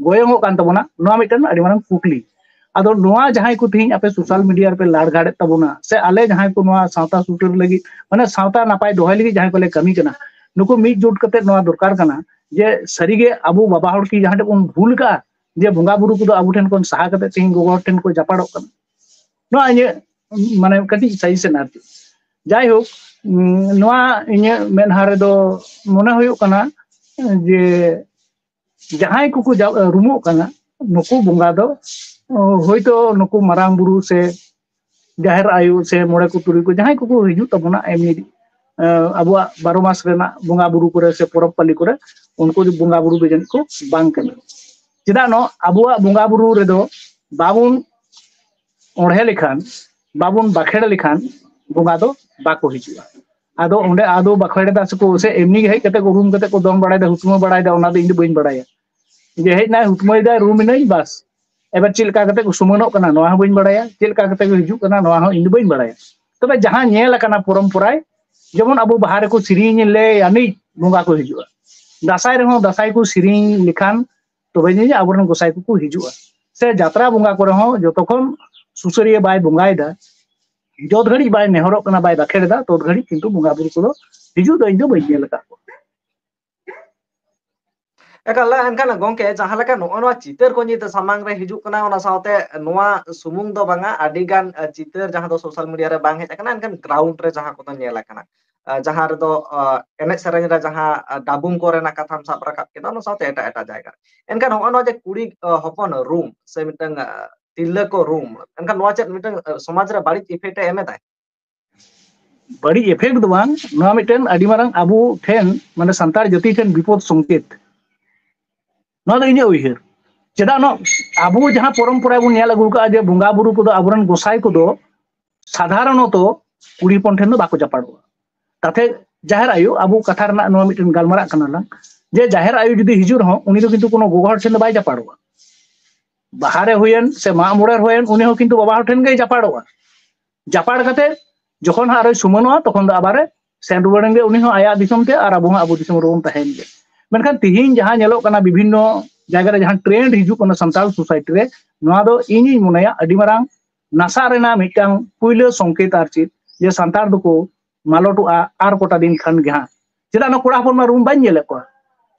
ᱜᱚᱭᱚᱝᱚᱜ ᱠᱟᱱ ᱛᱟᱵᱚᱱᱟ? ᱱᱚᱣᱟ ᱢᱤᱫᱴᱮᱱ ᱟᱹᱰᱤ ᱢᱟᱨᱟᱝ ᱠᱩᱠᱞᱤ᱾ ᱟᱫᱚ ᱱᱚᱣᱟ ᱡᱟᱦᱟᱸᱭ ᱠᱚ ᱛᱤᱦᱤᱧ ᱟᱯᱮ ᱥᱳᱥᱟᱞ ᱢᱤᱰᱤᱭᱟ ᱨᱮᱯᱮ ᱞᱟᱲᱜᱷᱟᱲᱮᱫ ᱛᱟᱵᱚᱱᱟ, ᱥᱮ ᱟᱞᱮ ᱡᱟᱦᱟᱸᱭ ᱠᱚ ᱱᱚᱣᱟ ᱥᱟᱶᱛᱟ ᱥᱩᱥᱟᱹᱨ ᱞᱟᱹᱜᱤᱫ, ᱢᱟᱱᱮ ᱥᱟᱶᱛᱟ ᱱᱟᱯᱟᱭ ᱫᱚᱦᱚᱭ ᱞᱟᱹᱜᱤᱫ ᱡᱟᱦᱟᱸᱭ ᱠᱚᱞᱮ ᱠᱟᱹᱢᱤ ᱠᱟᱱᱟ, ᱱᱩᱠᱩ ᱢᱤᱫ ᱡᱩᱴ ᱠᱟᱛᱮ ᱱᱚᱣᱟ ᱫᱚᱨᱠᱟᱨ ᱠᱟᱱᱟ ᱡᱮ ᱥᱟᱹᱨᱤᱜᱮ ᱟᱵᱚ ᱵᱟᱵᱟ ᱦᱚᱲ ᱠᱤ ᱡᱟᱦᱟᱸ ᱴᱷᱮᱱ ᱵᱚᱱ ᱵᱷᱩᱞ ᱠᱟᱜᱼᱟ ᱡᱮ ᱵᱚᱸᱜᱟ ᱵᱩᱨᱩ ᱠᱚᱫᱚ ᱟᱵᱚ ᱴᱷᱮᱱ ᱠᱷᱚᱱ ᱥᱟᱦᱟ ᱠᱟᱛᱮ ᱛᱤᱦᱤᱧ ᱜᱚᱜᱚ ᱦᱚᱲ ᱴᱷᱮᱱ ᱠᱚ ᱡᱟᱯᱟᱲᱚᱜ ᱠᱟᱱᱟ? ᱱᱚᱣᱟ ᱤᱧᱟᱹᱜ ᱢᱟᱱᱮ ᱠᱟᱹᱴᱤᱡ ᱥᱟᱡᱮᱥᱚᱱ ᱟᱨᱠᱤ᱾ ᱡᱟᱭᱦᱳᱠ, ᱩᱸ, ᱱᱚᱣᱟ ᱤᱧᱟᱹᱜ ᱢᱮᱫᱦᱟ ᱨᱮᱫᱚ ᱢᱚᱱᱮ ᱦᱩᱭᱩᱜ ᱠᱟᱱᱟ ᱡᱮ ᱡᱟᱦᱟᱸᱭ ᱠᱚᱠᱚ ᱡᱟ-, ᱨᱩᱢᱩᱜ ᱠᱟᱱᱟ, ᱱᱩᱠᱩ ᱵᱚᱸᱜᱟ ᱫᱚ, ᱚ, ᱦᱳᱭᱛᱳ ᱱᱩᱠᱩ ᱢᱟᱨᱟᱝ ᱵᱩᱨᱩ ᱥᱮ ᱡᱟᱦᱮᱨ ᱟᱭᱳ ᱥᱮ ᱢᱚᱬᱮ ᱠᱚ ᱛᱩᱨᱩᱭ ᱠᱚ ᱡᱟᱦᱟᱸᱭ ᱠᱚᱠᱚ ᱦᱤᱡᱩᱜ ᱛᱟᱵᱚᱱᱟ ᱮᱢᱱᱤ, ᱮ, ᱟᱵᱚᱣᱟᱜ ᱵᱟᱨᱚ ᱢᱟᱥ ᱨᱮᱱᱟᱜ ᱵᱚᱸᱜᱟ ᱵᱩᱨᱩ ᱠᱚᱨᱮ ᱥᱮ ᱯᱚᱨᱚᱵᱽ ᱯᱟᱹᱞᱤ ᱠᱚᱨᱮ, ᱩᱱᱠᱩ ᱫᱚ ᱵᱚᱸᱜᱟ ᱵᱩᱨᱩ ᱫᱚ ᱡᱟᱹᱱᱤᱡ ᱠᱚ ᱵᱟᱝ ᱠᱟᱱᱟ᱾ ᱪᱮᱫᱟᱜ ᱱᱚ ᱟᱵᱚᱣᱟᱜ ᱵᱚᱸᱜᱟ ᱵᱩᱨᱩ ᱨᱮᱫᱚ ᱵᱟᱵᱚᱱ ᱚᱬᱦᱮ ᱞᱮᱠᱷᱟᱱ, ᱵᱟᱵᱚᱱ ᱵᱟᱠᱷᱮᱲ ᱞᱮᱠᱷᱟᱱ ᱵᱚᱸᱜᱟ ᱫᱚ ᱵᱟᱠᱚ ᱦᱤᱡᱩᱜᱼᱟ᱾ ᱟᱫᱚ ᱚᱸᱰᱮ ᱟᱫᱚ ᱵᱟᱠᱷᱮᱲ ᱮᱫᱟ ᱥᱮᱠᱚ, ᱥᱮ ᱮᱢᱱᱤ ᱜᱮ ᱦᱮᱡ ᱠᱟᱛᱮ ᱠᱚ ᱨᱩᱢ ᱠᱟᱛᱮ ᱠᱚ ᱫᱚᱱ ᱵᱟᱲᱟᱭᱮᱫᱟ, ᱦᱩᱛᱢᱟᱹ ᱵᱟᱲᱟᱭᱮᱫᱟ, ᱚᱱᱟ ᱫᱚ ᱤᱧ ᱫᱚ ᱵᱟᱹᱧ ᱵᱟᱲᱟᱭᱟ᱾ ᱡᱮ ᱦᱮᱡ ᱮᱱᱟᱭ, ᱦᱩᱛᱢᱟᱹᱭᱮᱫᱟᱭ, ᱨᱩᱢ ᱮᱱᱟᱹᱧ, ᱵᱟᱥ᱾ ᱮᱵᱟᱨ ᱪᱮᱫ ᱞᱮᱠᱟ ᱠᱟᱛᱮ ᱠᱚ ᱥᱩᱢᱟᱹᱱᱚᱜ ᱠᱟᱱᱟ, ᱱᱚᱣᱟ ᱦᱚᱸ ᱵᱟᱹᱧ ᱵᱟᱲᱟᱭᱟ, ᱪᱮᱫ ᱞᱮᱠᱟ ᱠᱟᱛᱮ ᱠᱚ ᱦᱤᱡᱩᱜ ᱠᱟᱱᱟ, ᱱᱚᱣᱟ ᱦᱚᱸ ᱤᱧ ᱫᱚ ᱵᱟᱹᱧ ᱵᱟᱲᱟᱭᱟ᱾ ᱛᱚᱵᱮ ᱡᱟᱦᱟᱸ ᱧᱮᱞ ᱟᱠᱟᱱᱟ ᱯᱚᱨᱚᱢᱯᱚᱨᱟᱭ, ᱡᱮᱢᱚᱱ ᱟᱵᱚ ᱵᱟᱦᱟ ᱨᱮᱠᱚ ᱥᱮᱨᱮᱧ ᱞᱮ ᱟᱹᱱᱤᱡ ᱵᱚᱸᱜᱟ ᱠᱚ ᱦᱤᱡᱩᱜᱼᱟ, ᱫᱟᱸᱥᱟᱭ ᱨᱮᱦᱚᱸ ᱫᱟᱸᱥᱟᱭ ᱠᱚ ᱥᱮᱨᱮᱧ ᱞᱮᱠᱷᱟᱱ ᱛᱚᱵᱮ ᱡᱟᱹᱱᱤᱡ ᱟᱵᱚᱨᱮᱱ ᱜᱚᱸᱥᱟᱭ ᱠᱚᱠᱚ ᱦᱤᱡᱩᱜᱼᱟ᱾ ᱥᱮ ᱡᱟᱛᱨᱟ ᱵᱚᱸᱜᱟ ᱠᱚᱨᱮ ᱦᱚᱸ ᱡᱚᱛᱚ ᱠᱷᱚᱱ ᱥᱩᱥᱟᱹᱨᱤᱭᱟᱹ ᱵᱟᱭ ᱵᱚᱸᱜᱟᱭᱮᱫᱟ, ᱡᱚᱛ ᱜᱷᱟᱹᱲᱤᱡ ᱵᱟᱭ ᱱᱮᱦᱚᱨᱚᱜ ᱠᱟᱱᱟ, ᱵᱟᱭ ᱵᱟᱠᱷᱮᱲ ᱮᱫᱟ, ᱛᱚᱛ ᱜᱷᱟᱹᱲᱤᱡ ᱠᱤᱱᱛᱩ ᱵᱚᱸᱜᱟ ᱵᱩᱨᱩ ᱠᱚᱫᱚ ᱦᱤᱡᱩᱜ ᱫᱚ ᱤᱧ ᱫᱚ ᱵᱟᱹᱧ ᱧᱮᱞ ᱟᱠᱟᱫ ᱠᱚᱣᱟ᱾ ᱮᱠᱟᱞ, ᱮᱱᱠᱷᱟᱱ ᱜᱚᱝᱠᱮ, ᱡᱟᱦᱟᱸ ᱞᱮᱠᱟ ᱱᱚᱜᱼᱚ ᱱᱚᱣᱟ ᱪᱤᱛᱟᱹᱨ ᱠᱚ ᱧᱤᱫᱟᱹ ᱥᱟᱢᱟᱝ ᱨᱮ ᱦᱤᱡᱩᱜ ᱠᱟᱱᱟ, ᱚᱱᱟ ᱥᱟᱶᱛᱮ ᱱᱚᱣᱟ ᱥᱩᱢᱩᱝ ᱫᱚ ᱵᱟᱝᱟ, ᱟᱹᱰᱤ ᱜᱟᱱ, ᱮ, ᱪᱤᱛᱟᱹᱨ ᱡᱟᱦᱟᱸ ᱫᱚ ᱥᱳᱥᱟᱞ ᱢᱤᱰᱤᱭᱟ ᱨᱮ ᱵᱟᱝ ᱦᱮᱡ ᱟᱠᱟᱱᱟ, ᱮᱱᱠᱷᱟᱱ ᱜᱨᱟᱣᱩᱱᱰ ᱨᱮ ᱡᱟᱦᱟᱸ ᱠᱚᱫᱚ ᱧᱮᱞ ᱟᱠᱟᱱᱟ, ᱮ, ᱡᱟᱦᱟᱸ ᱨᱮᱫᱚ, ᱮ, ᱮᱱᱮᱡ ᱥᱮᱨᱮᱧ ᱨᱮ ᱡᱟᱦᱟᱸ, ᱮ, ᱰᱟᱵᱩᱝ ᱠᱚᱨᱮᱱᱟᱜ ᱠᱟᱛᱷᱟᱢ ᱥᱟᱵ ᱨᱟᱠᱟᱵ ᱠᱮᱫᱟ, ᱚᱱᱟ ᱥᱟᱶᱛᱮ ᱮᱴᱟᱜ ᱮᱴᱟᱜ ᱡᱟᱭᱜᱟ ᱨᱮ᱾ ᱮᱱᱠᱷᱟᱱ ᱱᱚᱜᱼᱚ ᱱᱚᱣᱟ ᱡᱮ ᱠᱩᱲᱤ, ᱮ, ᱦᱚᱯᱚᱱ ᱨᱩᱢ ᱥᱮ ᱢᱤᱫᱴᱟᱝ, ᱮ, ᱛᱤᱨᱞᱟᱹ ᱠᱚ ᱨᱩᱢ, ᱮᱱᱠᱷᱟᱱ ᱱᱚᱣᱟ ᱪᱮᱫ ᱢᱤᱫᱴᱟᱝ, ᱮ, ᱥᱚᱢᱟᱡᱽ ᱨᱮ ᱵᱟᱹᱲᱤᱡ ᱤᱯᱷᱮᱠᱴ ᱮ ᱮᱢ ᱮᱫᱟᱭ? ᱵᱟᱹᱲᱤᱡ ᱮᱯᱷᱮᱠᱴ ᱫᱚ ᱵᱟᱝ, ᱱᱚᱣᱟ ᱢᱤᱫᱴᱮᱱ ᱟᱹᱰᱤ ᱢᱟᱨᱟᱝ ᱟᱵᱚ ᱴᱷᱮᱱ, ᱢᱟᱱᱮ ᱥᱟᱱᱛᱟᱲ ᱡᱟᱹᱛᱤ ᱴᱷᱮᱱ ᱵᱤᱯᱚᱫ ᱥᱚᱝᱠᱮᱛ᱾ ᱱᱚᱣᱟ ᱫᱚ ᱤᱧᱟᱹᱜ ᱩᱭᱦᱟᱹᱨ᱾ ᱪᱮᱫᱟᱜ ᱱᱚᱣᱟ ᱟᱵᱚ ᱡᱟᱦᱟᱸ ᱯᱚᱨᱚᱢᱯᱚᱨᱟ ᱵᱚᱱ ᱧᱮᱞ ᱟᱹᱜᱩ ᱠᱟᱜᱼᱟ ᱡᱮ ᱵᱚᱸᱜᱟ ᱵᱩᱨᱩ ᱠᱚᱫᱚ ᱟᱵᱚᱨᱮᱱ ᱜᱚᱸᱥᱟᱭ ᱠᱚᱫᱚ ᱥᱟᱫᱷᱟᱨᱚᱱᱚᱛᱚ ᱠᱩᱲᱤ ᱦᱚᱯᱚᱱ ᱴᱷᱮᱱ ᱫᱚ ᱵᱟᱠᱚ ᱡᱟᱯᱟᱲᱚᱜᱼᱟ᱾ ᱛᱟᱛᱮ ᱡᱟᱦᱮᱨ ᱟᱭᱳ, ᱟᱵᱚ ᱠᱟᱛᱷᱟ ᱨᱮᱱᱟᱜ ᱱᱚᱣᱟ ᱢᱤᱫᱴᱮᱱ ᱜᱟᱞᱢᱟᱨᱟᱜ ᱠᱟᱱᱟ ᱞᱟᱝ, ᱡᱮ ᱡᱟᱦᱮᱨ ᱟᱭᱳ ᱡᱩᱫᱤ ᱦᱤᱡᱩᱜ ᱨᱮᱦᱚᱸ ᱩᱱᱤ ᱫᱚ ᱠᱤᱱᱛᱩ ᱠᱳᱱᱳ ᱜᱚᱜᱚ ᱦᱚᱲ ᱴᱷᱮᱱ ᱫᱚ ᱵᱟᱭ ᱡᱟᱯᱟᱲᱚᱜᱼᱟ᱾ ᱵᱟᱦᱟ ᱨᱮ ᱦᱩᱭᱮᱱ ᱥᱮ ᱢᱟᱜ ᱢᱚᱬᱮ ᱨᱮ ᱦᱩᱭᱮᱱ, ᱩᱱᱤ ᱦᱚᱸ ᱠᱤᱱᱛᱩ ᱵᱟᱵᱟ ᱦᱚᱲ ᱴᱷᱮᱱ ᱜᱮᱭ ᱡᱟᱯᱟᱲᱚᱜᱼᱟ᱾ ᱡᱟᱯᱟᱲ ᱠᱟᱛᱮ ᱡᱚᱠᱷᱚᱱ ᱦᱟᱸᱜ ᱟᱨᱚᱭ ᱥᱩᱢᱟᱹᱱᱚᱜᱼᱟ, ᱛᱚᱠᱷᱚᱱ ᱫᱚ ᱟᱵᱟᱨᱮ ᱥᱮᱱ ᱨᱩᱣᱟᱹᱲ ᱮᱱ ᱜᱮ, ᱩᱱᱤ ᱦᱚᱸ ᱟᱭᱟᱜ ᱫᱤᱥᱚᱢ ᱛᱮ ᱟᱨ ᱟᱵᱚ ᱦᱚᱸ ᱟᱵᱚ ᱫᱤᱥᱚᱢ ᱨᱮᱵᱚᱱ ᱛᱟᱦᱮᱸᱭᱮᱱ ᱜᱮ᱾ ᱢᱮᱱᱠᱷᱟᱱ ᱛᱤᱦᱤᱧ ᱡᱟᱦᱟᱸ ᱧᱮᱞᱚᱜ ᱠᱟᱱᱟ, ᱵᱤᱵᱷᱤᱱᱱᱚ ᱡᱟᱭᱜᱟ ᱨᱮ ᱡᱟᱦᱟᱸ ᱴᱨᱮᱱᱰ ᱦᱤᱡᱩᱜ ᱠᱟᱱᱟ ᱥᱟᱱᱛᱟᱲ ᱥᱳᱥᱟᱭᱴᱤ ᱨᱮ, ᱱᱚᱣᱟ ᱫᱚ ᱤᱧᱤᱧ ᱢᱚᱱᱮᱭᱟ ᱟᱹᱰᱤ ᱢᱟᱨᱟᱝ ᱱᱟᱥᱟᱜ ᱨᱮᱱᱟᱜ ᱢᱤᱫᱴᱟᱝ ᱯᱩᱭᱞᱟᱹ ᱥᱚᱝᱠᱮᱛ, ᱟᱨ ᱪᱮᱫ, ᱡᱮ ᱥᱟᱱᱛᱟᱲ ᱫᱚᱠᱚ ᱢᱟᱞᱚᱴᱚᱜᱼᱟ ᱟᱨ ᱠᱚᱴᱟ ᱫᱤᱱ ᱠᱷᱟᱱ ᱜᱮ ᱦᱟᱸᱜ᱾ ᱪᱮᱫᱟᱜ ᱱᱚᱣᱟ ᱠᱚᱲᱟ ᱦᱚᱯᱚᱱ ᱢᱟ ᱨᱩᱢ ᱵᱟᱹᱧ ᱧᱮᱞᱮᱫ ᱠᱚᱣᱟ,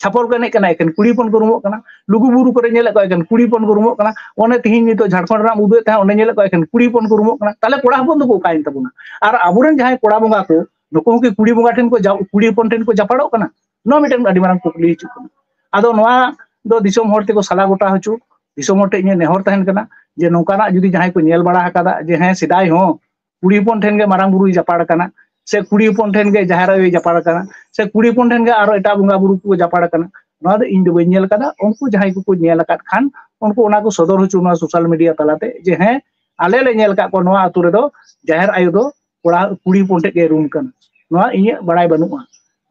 ᱪᱷᱟᱯᱚᱞ ᱠᱚ ᱮᱱᱮᱡ ᱠᱟᱱᱟ, ᱮᱠᱮᱱ ᱠᱩᱲᱤ ᱦᱚᱯᱚᱱ ᱠᱚ ᱨᱩᱢᱚᱜ ᱠᱟᱱᱟ᱾ ᱞᱩᱜᱩ ᱵᱩᱨᱩ ᱠᱚᱨᱮ ᱧᱮᱞᱮᱫ ᱠᱚᱣᱟ, ᱮᱠᱮᱱ ᱠᱩᱲᱤ ᱦᱚᱯᱚᱱ ᱠᱚ ᱨᱩᱢᱚᱜ ᱠᱟᱱᱟ᱾ ᱚᱱᱮ ᱛᱤᱦᱤᱧ ᱱᱤᱛᱚᱜ ᱡᱷᱟᱲᱠᱷᱚᱸᱰ ᱨᱮᱱᱟᱜ ᱩᱫᱩᱜ ᱮᱫ ᱛᱟᱦᱮᱸᱫ, ᱚᱸᱰᱮ ᱧᱮᱞᱮᱫ ᱠᱚᱣᱟ, ᱮᱠᱮᱱ ᱠᱩᱲᱤ ᱦᱚᱯᱚᱱ ᱠᱚ ᱨᱩᱢᱚᱜ ᱠᱟᱱᱟ᱾ ᱛᱟᱦᱞᱮ ᱠᱚᱲᱟ ᱦᱚᱯᱚᱱ ᱫᱚᱠᱚ ᱚᱠᱟᱭᱮᱱ ᱛᱟᱵᱚᱱᱟ? ᱟᱨ ᱟᱵᱚᱨᱮᱱ ᱡᱟᱦᱟᱸᱭ ᱠᱚᱲᱟ ᱵᱚᱸᱜᱟ ᱠᱚ, ᱱᱩᱠᱩ ᱦᱚᱸ ᱠᱤ ᱠᱩᱲᱤ ᱵᱚᱸᱜᱟ ᱴᱷᱮᱱ ᱠᱚ ᱡᱟ-, ᱠᱩᱲᱤ ᱦᱚᱯᱚᱱ ᱴᱷᱮᱱ ᱠᱚ ᱡᱟᱯᱟᱲᱚᱜ ᱠᱟᱱᱟ? ᱱᱚᱣᱟ ᱢᱤᱫᱴᱮᱱ ᱟᱹᱰᱤ ᱢᱟᱨᱟᱝ ᱠᱩᱠᱞᱤ ᱦᱤᱡᱩᱜ ᱠᱟᱱᱟ᱾ ᱟᱫᱚ ᱱᱚᱣᱟ ᱫᱚ ᱫᱤᱥᱚᱢ ᱦᱚᱲ ᱛᱮᱠᱚ ᱥᱟᱞᱟ ᱜᱚᱴᱟ ᱦᱚᱪᱚ, ᱫᱤᱥᱚᱢ ᱦᱚᱲ ᱴᱷᱮᱱ ᱤᱧᱟᱹᱜ ᱱᱮᱦᱚᱨ ᱛᱟᱦᱮᱱ ᱠᱟᱱᱟ ᱡᱮ ᱱᱚᱝᱠᱟᱱᱟᱜ ᱡᱩᱫᱤ ᱡᱟᱦᱟᱸᱭ ᱠᱚ ᱧᱮᱞ ᱵᱟᱲᱟ ᱟᱠᱟᱫᱟ ᱡᱮ ᱦᱮᱸ, ᱥᱮᱫᱟᱭ ᱦᱚᱸ ᱠᱩᱲᱤ ᱦᱚᱯᱚᱱ ᱴᱷᱮᱱ ᱜᱮ ᱢᱟᱨᱟᱝ ᱵᱩᱨᱩᱭ ᱡᱟᱯᱟᱲ ᱟᱠᱟᱱᱟ, ᱥᱮ ᱠᱩᱲᱤ ᱦᱚᱯᱚᱱ ᱴᱷᱮᱱ ᱜᱮ ᱡᱟᱦᱮᱨ ᱟᱭᱳᱭ ᱡᱟᱯᱟᱲ ᱟᱠᱟᱱᱟ, ᱥᱮ ᱠᱩᱲᱤ ᱦᱚᱯᱚᱱ ᱴᱷᱮᱱ ᱜᱮ ᱟᱨᱚ ᱮᱴᱟᱜ ᱵᱚᱸᱜᱟ ᱵᱩᱨᱩ ᱠᱚ ᱡᱟᱯᱟᱲ ᱟᱠᱟᱱᱟ, ᱱᱚᱣᱟ ᱫᱚ ᱤᱧ ᱫᱚ ᱵᱟᱹᱧ ᱧᱮᱞ ᱟᱠᱟᱫᱟ᱾ ᱩᱱᱠᱩ ᱡᱟᱦᱟᱸᱭ ᱠᱚᱠᱚ ᱧᱮᱞ ᱟᱠᱟᱫ ᱠᱷᱟᱱ, ᱩᱱᱠᱩ ᱚᱱᱟ ᱠᱚ ᱥᱚᱫᱚᱨ ᱦᱚᱪᱚ ᱱᱚᱣᱟ ᱥᱳᱥᱟᱞ ᱢᱤᱰᱤᱭᱟ ᱛᱟᱞᱟᱛᱮ ᱡᱮ ᱦᱮᱸ, ᱟᱞᱮ ᱞᱮ ᱧᱮᱞ ᱟᱠᱟᱫ ᱠᱚᱣᱟ, ᱱᱚᱣᱟ ᱟᱹᱛᱩ ᱨᱮᱫᱚ ᱡᱟᱦᱮᱨ ᱟᱭᱳ ᱫᱚ ᱠᱚᱲᱟ, ᱠᱩᱲᱤ ᱦᱚᱯᱚᱱ ᱴᱷᱮᱱ ᱜᱮ ᱨᱩᱢ ᱠᱟᱱᱟ, ᱱᱚᱣᱟ ᱤᱧᱟᱹᱜ ᱵᱟᱲᱟᱭ ᱵᱟᱹᱱᱩᱜᱼᱟ᱾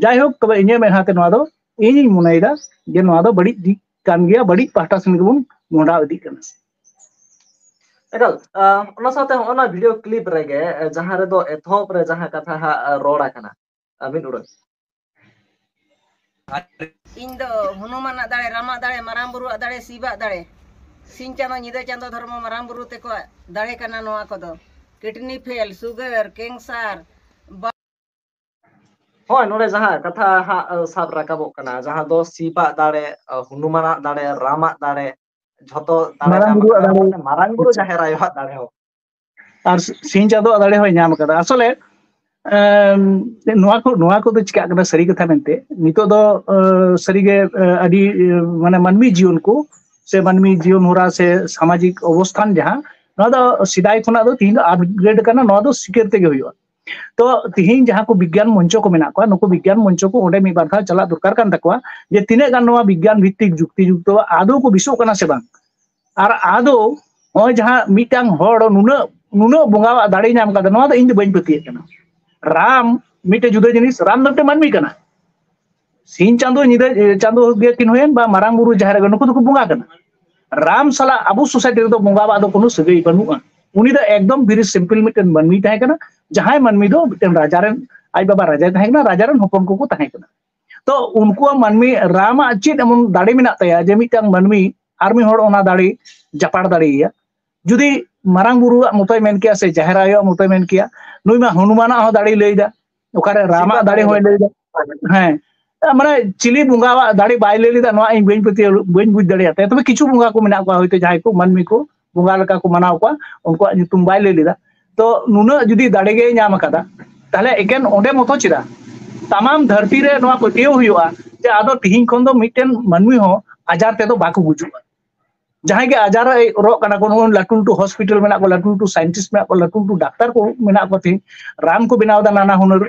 ᱡᱟᱭᱦᱳᱠ, ᱛᱚᱵᱮ ᱤᱧᱟᱹᱜ ᱢᱮᱫᱦᱟ ᱛᱮ ᱱᱚᱣᱟ ᱫᱚ ᱤᱧᱤᱧ ᱢᱚᱱᱮᱭᱮᱫᱟ ᱡᱮ ᱱᱚᱣᱟ ᱫᱚ ᱵᱟᱹᱲᱤᱡ ᱫᱤᱠ ᱠᱟᱱ ᱜᱮᱭᱟ, ᱵᱟᱹᱲᱤᱡ ᱯᱟᱦᱴᱟ ᱥᱮᱱ ᱜᱮᱵᱚᱱ ᱢᱚᱦᱰᱟᱣ ᱤᱫᱤᱜ ᱠᱟᱱᱟ᱾ ᱮᱠᱟᱞ᱾ ᱟᱸ, ᱚᱱᱟ ᱥᱟᱶᱛᱮ ᱦᱚᱸᱜᱼᱚ ᱱᱟ ᱵᱷᱤᱰᱤᱭᱳ ᱠᱞᱤᱯ ᱨᱮᱜᱮ, ᱟᱸ, ᱡᱟᱦᱟᱸ ᱨᱮᱫᱚ ᱮᱛᱚᱦᱚᱵ ᱨᱮ ᱡᱟᱦᱟᱸ ᱠᱟᱛᱷᱟ ᱦᱟᱸᱜ, ᱟᱸ, ᱨᱚᱲ ᱟᱠᱟᱱᱟ, ᱟᱸ, ᱢᱤᱫ ᱩᱰᱟᱹᱝ᱾ ᱤᱧ ᱫᱚ ᱦᱚᱱᱩᱢᱟᱱᱟᱜ ᱫᱟᱲᱮ, ᱨᱟᱢᱟᱜ ᱫᱟᱲᱮ, ᱢᱟᱨᱟᱝ ᱵᱩᱨᱩᱣᱟᱜ ᱫᱟᱲᱮ, ᱥᱤᱵᱟᱜ ᱫᱟᱲᱮ, ᱥᱤᱧ ᱪᱟᱸᱫᱚ ᱧᱤᱫᱟᱹ ᱪᱟᱸᱫᱚ ᱫᱷᱚᱨᱢᱚ ᱢᱟᱨᱟᱝ ᱵᱩᱨᱩ ᱛᱮᱠᱚᱣᱟᱜ ᱫᱟᱲᱮ ᱠᱟᱱᱟ ᱱᱚᱣᱟ ᱠᱚᱫᱚ᱾ ᱠᱤᱰᱱᱤ ᱯᱷᱮᱞ, ᱥᱩᱜᱟᱨ, ᱠᱮᱱᱥᱟᱨ, ᱦᱳᱭ, ᱱᱚᱰᱮ ᱡᱟᱦᱟᱸ ᱠᱟᱛᱷᱟ ᱦᱟᱸᱜ, ᱟᱸ, ᱥᱟᱵ ᱨᱟᱠᱟᱵᱚᱜ ᱠᱟᱱᱟ, ᱡᱟᱦᱟᱸ ᱫᱚ ᱥᱤᱵᱟᱜ ᱫᱟᱲᱮ, ᱟᱸ, ᱦᱚᱱᱩᱢᱟᱱᱟᱜ ᱫᱟᱲᱮ, ᱨᱟᱢᱟᱜ ᱫᱟᱲᱮ, ᱡᱷᱚᱛᱚ ᱫᱟᱲᱮ ᱢᱟᱨᱟᱝ ᱧᱟᱢ ᱵᱩᱨᱩᱣᱟᱜ ᱟᱠᱟᱫᱟ, ᱫᱟᱲᱮ᱾ ᱢᱟᱱᱮ ᱢᱟᱨᱟᱝ ᱵᱩᱨᱩ ᱟᱪᱪᱷᱟ᱾ ᱡᱟᱦᱮᱨ ᱟᱭᱳᱣᱟᱜ ᱫᱟᱲᱮ ᱦᱚᱸ᱾ ᱟᱨ ᱥᱤᱧ ᱪᱟᱸᱫᱳᱣᱟᱜ ᱫᱟᱲᱮ ᱦᱚᱸᱭ ᱧᱟᱢ ᱟᱠᱟᱫᱟ᱾ ᱟᱥᱚᱞᱮ, ᱮᱢ, ᱱᱚᱣᱟ ᱠᱚ, ᱱᱚᱣᱟ ᱠᱚᱫᱚ ᱪᱤᱠᱟᱹᱜ ᱠᱟᱱᱟ ᱥᱟᱹᱨᱤ ᱠᱟᱛᱷᱟ ᱢᱮᱱᱛᱮ, ᱱᱤᱛᱚᱜ ᱫᱚ, ᱮ, ᱥᱟᱹᱨᱤᱜᱮ, ᱮ, ᱟᱹᱰᱤ, ᱮ, ᱢᱟᱱᱮ ᱢᱟᱹᱱᱢᱤ ᱡᱤᱭᱚᱱ ᱠᱚ ᱥᱮ ᱢᱟᱹᱱᱢᱤ ᱡᱤᱭᱚᱱ ᱦᱚᱨᱟ ᱥᱮ ᱥᱟᱢᱟᱡᱤᱠ ᱚᱵᱚᱥᱛᱷᱟᱱ ᱡᱟᱦᱟᱸ, ᱱᱚᱣᱟ ᱫᱚ ᱥᱮᱫᱟᱭ ᱠᱷᱚᱱᱟᱜ ᱫᱚ ᱛᱤᱦᱤᱧ ᱫᱚ ᱟᱯᱜᱨᱮᱰ ᱠᱟᱱᱟ, ᱱᱚᱣᱟ ᱫᱚ ᱥᱤᱠᱟᱹᱨ ᱛᱮᱜᱮ ᱦᱩᱭᱩᱜᱼᱟ᱾ ᱛᱚ ᱛᱤᱦᱤᱧ ᱡᱟᱦᱟᱸ ᱠᱚ ᱵᱤᱜᱽᱜᱟᱱ ᱢᱚᱧᱪᱚ ᱠᱚ ᱢᱮᱱᱟᱜ ᱠᱚᱣᱟ, ᱱᱩᱠᱩ ᱵᱤᱜᱽᱜᱟᱱ ᱢᱚᱧᱪᱚ ᱠᱚ ᱚᱸᱰᱮ ᱢᱤᱫ ᱵᱟᱨ ᱫᱷᱟᱣ ᱪᱟᱞᱟᱜ ᱫᱚᱨᱠᱟᱨ ᱠᱟᱱ ᱛᱟᱠᱚᱣᱟ, ᱡᱮ ᱛᱤᱱᱟᱹᱜ ᱜᱟᱱ ᱱᱚᱣᱟ ᱵᱤᱜᱽᱜᱟᱱ ᱵᱷᱤᱛᱛᱤᱠ ᱡᱩᱠᱛᱤ ᱡᱩᱠᱛᱚ ᱟᱫᱚ ᱠᱚ ᱵᱮᱥᱚᱜ ᱠᱟᱱᱟ ᱥᱮ ᱵᱟᱝ᱾ ᱟᱨ ᱟᱫᱚ ᱱᱚᱜᱼᱚᱭ ᱡᱟᱦᱟᱸ ᱢᱤᱫᱴᱟᱝ ᱦᱚᱲ ᱱᱩᱱᱟᱹᱜ ᱱᱩᱱᱟᱹᱜ ᱵᱚᱸᱜᱟᱣᱟᱜ ᱫᱟᱲᱮ ᱧᱟᱢ ᱠᱟᱫᱟ, ᱱᱚᱣᱟ ᱫᱚ ᱤᱧ ᱫᱚ ᱵᱟᱹᱧ ᱯᱟᱹᱛᱭᱟᱹᱜ ᱠᱟᱱᱟ᱾ ᱨᱟᱢ ᱢᱤᱫᱴᱮᱱ ᱡᱩᱫᱟᱹ ᱡᱤᱱᱤᱥ, ᱨᱟᱢ ᱫᱚ ᱢᱤᱫᱴᱮᱱ ᱢᱟᱹᱱᱢᱤ ᱠᱟᱱᱟ᱾ ᱥᱤᱧ ᱪᱟᱸᱫᱚ ᱧᱤᱫᱟᱹ ᱮ, ᱪᱟᱸᱫᱚ ᱜᱮ ᱠᱤᱱ ᱦᱩᱭᱮᱱ ᱵᱟ ᱢᱟᱨᱟᱝ ᱵᱩᱨᱩ ᱡᱟᱦᱮᱨ ᱟᱭᱳ, ᱱᱩᱠᱩ ᱫᱚᱠᱚ ᱵᱚᱸᱜᱟ ᱠᱟᱱᱟ᱾ ᱨᱟᱢ ᱥᱟᱞᱟᱜ ᱟᱵᱚ ᱥᱳᱥᱟᱭᱴᱤ ᱨᱮᱫᱚ ᱵᱚᱸᱜᱟᱣᱟᱜ ᱫᱚ ᱠᱳᱱᱳ ᱥᱟᱹᱜᱟᱹᱭ ᱵᱟᱹᱱᱩᱜᱼᱟ᱾ ᱩᱱᱤ ᱫᱚ ᱮᱠᱫᱚᱢ very simple ᱢᱤᱫᱴᱮᱱ ᱢᱟᱹᱱᱢᱤ ᱛᱟᱦᱮᱸ ᱠᱟᱱᱟ, ᱡᱟᱦᱟᱸᱭ ᱢᱟᱹᱱᱢᱤ ᱫᱚ ᱢᱤᱫᱴᱮᱱ ᱨᱟᱡᱟ ᱨᱮᱱ, ᱟᱡ ᱵᱟᱵᱟ ᱨᱟᱡᱟᱭ ᱛᱟᱦᱮᱸ ᱠᱟᱱᱟ, ᱨᱟᱡᱟ ᱨᱮᱱ ᱦᱚᱯᱚᱱ ᱠᱚᱠᱚ ᱛᱟᱦᱮᱸ ᱠᱟᱱᱟ᱾ ᱛᱚ ᱩᱱᱠᱩᱣᱟᱜ ᱢᱟᱹᱱᱢᱤ ᱨᱟᱢᱟᱜ ᱪᱮᱫ ᱮᱢᱚᱱ ᱫᱟᱲᱮ ᱢᱮᱱᱟᱜ ᱛᱟᱭᱟ ᱡᱮ ᱢᱤᱫᱴᱟᱝ ᱢᱟᱹᱱᱢᱤ ᱟᱨ ᱢᱤᱫ ᱦᱚᱲ ᱚᱱᱟ ᱫᱟᱲᱮ ᱡᱟᱯᱟᱲ ᱫᱟᱲᱮᱭᱟᱭᱟ? ᱡᱩᱫᱤ ᱢᱟᱨᱟᱝ ᱵᱩᱨᱩᱣᱟᱜ ᱢᱚᱛᱚᱭ ᱢᱮᱱ ᱠᱮᱭᱟ ᱥᱮ ᱡᱟᱦᱮᱨ ᱟᱭᱳᱣᱟᱜ ᱢᱚᱛᱚᱭ ᱢᱮᱱ ᱠᱮᱭᱟ, ᱱᱩᱭ ᱢᱟ ᱦᱚᱱᱩᱢᱟᱱᱟᱜ ᱦᱚᱸ ᱫᱟᱲᱮᱭ ᱞᱟᱹᱭ ᱮᱫᱟ, ᱚᱠᱟᱨᱮ ᱨᱟᱢᱟᱜ ᱥᱤᱵᱟᱜ ᱫᱟᱲᱮ ᱫᱟᱲᱮ ᱦᱚᱸᱭ ᱫᱚ᱾ ᱞᱟᱹᱭ ᱮᱫᱟ᱾ ᱦᱮᱸ, ᱢᱟᱱᱮ ᱪᱤᱞᱤ ᱵᱚᱸᱜᱟᱣᱟᱜ ᱫᱟᱲᱮ ᱵᱟᱭ ᱞᱟᱹᱭ ᱞᱮᱫᱟ, ᱱᱚᱣᱟ ᱤᱧ ᱵᱟᱹᱧ ᱯᱟᱹᱛᱭᱟᱹᱣ, ᱵᱟᱹᱧ ᱵᱩᱡᱽ ᱫᱟᱲᱮᱭᱟᱜ ᱛᱟᱭᱟ᱾ ᱛᱚᱵᱮ ᱠᱤᱪᱷᱩ ᱵᱚᱸᱜᱟ ᱠᱚ ᱢᱮᱱᱟᱜ ᱠᱚᱣᱟ, ᱦᱚᱭᱛᱳ ᱡᱟᱦᱟᱸᱭ ᱠᱚ ᱢᱟᱹᱱᱢᱤ ᱠᱚ ᱵᱚᱸᱜᱟ ᱞᱮᱠᱟ ᱠᱚ ᱢᱟᱱᱟᱣ ᱠᱚᱣᱟ, ᱩᱱᱠᱩᱣᱟᱜ ᱧᱩᱛᱩᱢ ᱵᱟᱭ ᱞᱟᱹᱭ ᱞᱮᱫᱟ᱾ ᱛᱚ ᱱᱩᱱᱟᱹᱜ ᱡᱩᱫᱤ ᱫᱟᱲᱮ ᱜᱮᱭ ᱧᱟᱢ ᱟᱠᱟᱫᱟ, ᱛᱟᱦᱞᱮ ᱮᱠᱮᱱ ᱚᱸᱰᱮ ᱢᱚᱛᱚ ᱪᱮᱫᱟᱜ? ᱛᱟᱢᱟᱢ ᱫᱷᱟᱹᱨᱛᱤ ᱨᱮ ᱱᱚᱣᱟ ᱯᱟᱹᱛᱭᱟᱹᱣ ᱦᱩᱭᱩᱜᱼᱟ ᱡᱮ ᱟᱫᱚ ᱛᱤᱦᱤᱧ ᱠᱷᱚᱱ ᱫᱚ ᱢᱤᱫᱴᱮᱱ ᱢᱟᱹᱱᱢᱤ ᱦᱚᱸ ᱟᱡᱟᱨ ᱛᱮᱫᱚ ᱵᱟᱠᱚ ᱜᱩᱡᱩᱜᱼᱟ᱾ ᱡᱟᱦᱟᱸᱭ ᱜᱮ ᱟᱡᱟᱨ ᱨᱚᱜ ᱠᱟᱱᱟ ᱠᱚ, ᱱᱩᱜᱼᱩ ᱞᱟᱹᱴᱩ ᱞᱟᱹᱴᱩ ᱦᱚᱥᱯᱤᱴᱟᱞ ᱢᱮᱱᱟᱜ ᱠᱚᱣᱟ, ᱞᱟᱹᱴᱩ ᱞᱟᱹᱴᱩ ᱥᱟᱭᱮᱱᱴᱤᱥᱴ ᱢᱮᱱᱟᱜ ᱠᱚᱣᱟ, ᱞᱟᱹᱴᱩ ᱞᱟᱹᱴᱩ ᱰᱟᱠᱛᱟᱨ ᱠᱚ ᱢᱮᱱᱟᱜ ᱠᱚᱣᱟ, ᱛᱤᱦᱤᱧ ᱨᱟᱱ ᱠᱚ ᱵᱮᱱᱟᱣ ᱮᱫᱟ ᱱᱟᱱᱟ ᱦᱩᱱᱟᱹᱨ᱾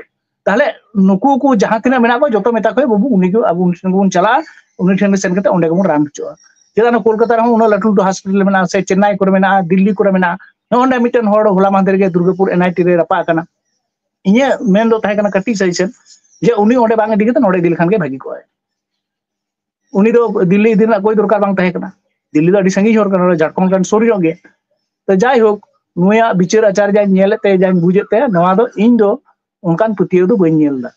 ᱛᱟᱦᱞᱮ ᱱᱩᱠᱩ ᱠᱚ ᱡᱟᱦᱟᱸ ᱛᱤᱱᱟᱹᱜ ᱢᱮᱱᱟᱜ ᱠᱚᱣᱟ, ᱡᱚᱛᱚ ᱢᱮᱛᱟ ᱠᱚ, "ᱵᱟᱹᱵᱩ, ᱩᱱᱤ ᱜᱮ ᱟᱵᱚ ᱩᱱᱤ ᱴᱷᱮᱱ ᱜᱮᱵᱚᱱ ᱪᱟᱞᱟᱜᱼᱟ, ᱩᱱᱤ ᱴᱷᱮᱱ ᱜᱮ ᱥᱮᱱ ᱠᱟᱛᱮ ᱚᱸᱰᱮ ᱜᱮᱵᱚᱱ ᱨᱟᱱ ᱦᱚᱪᱚᱜᱼᱟ᱾" ᱪᱮᱫᱟᱜ ᱱᱚᱣᱟ ᱠᱳᱞᱠᱟᱛᱟ ᱨᱮᱦᱚᱸ ᱩᱱᱟᱹᱜ ᱞᱟᱹᱴᱩ ᱞᱟᱹᱴᱩ ᱦᱚᱥᱯᱤᱴᱟᱞ ᱢᱮᱱᱟᱜᱼᱟ, ᱥᱮ ᱪᱮᱱᱱᱟᱭ ᱠᱚᱨᱮ ᱢᱮᱱᱟᱜᱼᱟ, ᱱᱚᱜᱼᱚ ᱱᱚᱰᱮ ᱢᱤᱫᱴᱮᱱ ᱦᱚᱲ ᱦᱚᱞᱟ ᱢᱟᱦᱫᱮᱨ ᱜᱮ ᱫᱩᱨᱜᱟᱯᱩᱨ ᱮᱱ ᱟᱭ ᱴᱤ ᱨᱮ ᱨᱟᱯᱟᱜ ᱟᱠᱟᱱᱟ᱾ ᱤᱧᱟᱹᱜ ᱢᱮᱱ ᱫᱚ ᱛᱟᱦᱮᱸ ᱠᱟᱱᱟ ᱠᱟᱹᱴᱤᱡ ᱥᱟᱡᱮᱥᱚᱱ, ᱡᱮ ᱩᱱᱤ ᱚᱸᱰᱮ ᱵᱟᱝ ᱤᱫᱤ ᱠᱟᱛᱮ ᱱᱚᱰᱮ ᱤᱫᱤ ᱞᱮᱠᱷᱟᱱ ᱜᱮ ᱵᱷᱟᱹᱜᱤ ᱠᱚᱜᱼᱟ᱾ ᱩᱱᱤ ᱫᱚ ᱫᱤᱞᱞᱤ ᱤᱫᱤ ᱨᱮᱱᱟᱜ ᱠᱳᱭ ᱫᱚᱨᱠᱟᱨ ᱵᱟᱝ ᱛᱟᱦᱮᱸ ᱠᱟᱱᱟ᱾ ᱫᱤᱞᱞᱤ ᱫᱚ ᱟᱹᱰᱤ ᱥᱟᱺᱜᱤᱧ ᱦᱚᱨ ᱠᱟᱱᱟ, ᱱᱚᱰᱮ ᱡᱷᱟᱲᱠᱷᱚᱸᱰ ᱠᱷᱚᱱ ᱥᱩᱨ ᱧᱚᱜ ᱜᱮ᱾ ᱛᱚ ᱡᱟᱭᱦᱳᱠ, ᱱᱩᱭᱟᱜ ᱵᱤᱪᱟᱹᱨ ᱟᱪᱟᱨ ᱡᱟᱧ ᱧᱮᱞᱮᱫ ᱛᱟᱭᱟ, ᱡᱟᱧ ᱵᱩᱡᱮᱫ ᱛᱟᱭᱟ, ᱱᱚᱣᱟ ᱫᱚ ᱤᱧ ᱫᱚ ᱚᱱᱠᱟᱱ ᱯᱟᱹᱛᱭᱟᱹᱣ ᱫᱚ ᱵᱟᱹᱧ ᱧᱮᱞ ᱮᱫᱟ᱾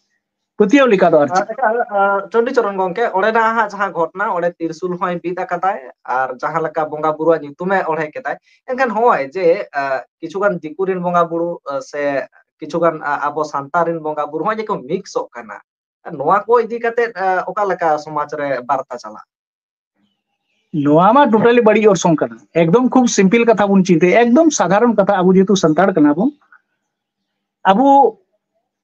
ᱯᱟᱹᱛᱭᱟᱹᱣ ᱞᱮᱠᱟ ᱫᱚ ᱟᱨ ᱪᱮᱫ᱾ ᱟᱪᱪᱷᱟ, ᱟᱨ, ᱟᱨ, ᱪᱚᱱᱰᱤᱪᱚᱨᱚᱱ ᱜᱚᱝᱠᱮ, ᱚᱸᱰᱮᱱᱟᱜ ᱦᱟᱸᱜ ᱡᱟᱦᱟᱸ ᱜᱷᱚᱴᱚᱱᱟ, ᱚᱸᱰᱮ ᱛᱤᱨᱥᱩᱞ ᱦᱚᱸᱭ ᱵᱤᱫ ᱟᱠᱟᱫᱟᱭ ᱟᱨ ᱡᱟᱦᱟᱸ ᱞᱮᱠᱟ ᱵᱚᱸᱜᱟ ᱵᱩᱨᱩᱣᱟᱜ ᱧᱩᱛᱩᱢᱮ ᱚᱬᱦᱮ ᱠᱮᱫᱟᱭ, ᱮᱱᱠᱷᱟᱱ ᱦᱚᱸᱜᱼᱚᱭ ᱡᱮ, ᱟᱸ, ᱠᱤᱪᱷᱩᱜᱟᱱ ᱫᱤᱠᱩ ᱨᱮᱱ ᱵᱚᱸᱜᱟ ᱵᱩᱨᱩ, ᱟᱸ, ᱥᱮ ᱠᱤᱪᱷᱩᱜᱟᱱ, ᱟᱸ, ᱟᱵᱚ ᱥᱟᱱᱛᱟᱲ ᱨᱮᱱ ᱵᱚᱸᱜᱟ ᱵᱩᱨᱩ ᱦᱚᱸ ᱡᱮ ᱠᱚ ᱢᱤᱠᱥᱚᱜ ᱠᱟᱱᱟ, ᱱᱚᱣᱟ ᱠᱚ ᱤᱫᱤ ᱠᱟᱛᱮ, ᱟᱸ, ᱚᱠᱟ ᱞᱮᱠᱟ ᱥᱚᱢᱟᱡᱽ ᱨᱮ ᱵᱟᱨᱛᱟ ᱪᱟᱞᱟᱜ? ᱱᱚᱣᱟ ᱢᱟ ᱴᱳᱴᱟᱞᱤ ᱵᱟᱹᱲᱤᱡ ᱚᱨᱥᱚᱝ ᱠᱟᱱᱟ, ᱮᱠᱫᱚᱢ ᱠᱷᱩᱵ ᱥᱤᱢᱯᱤᱞ ᱠᱟᱛᱷᱟ ᱵᱚᱱ ᱪᱤᱱᱛᱟᱹᱭᱟ, ᱮᱠᱫᱚᱢ ᱥᱟᱫᱷᱟᱨᱚᱱ ᱠᱟᱛᱷᱟ᱾ ᱟᱵᱚ ᱡᱮᱦᱮᱛᱩ ᱥᱟᱱᱛᱟᱲ ᱠᱟᱱᱟ ᱵᱚᱱ, ᱟᱵᱚ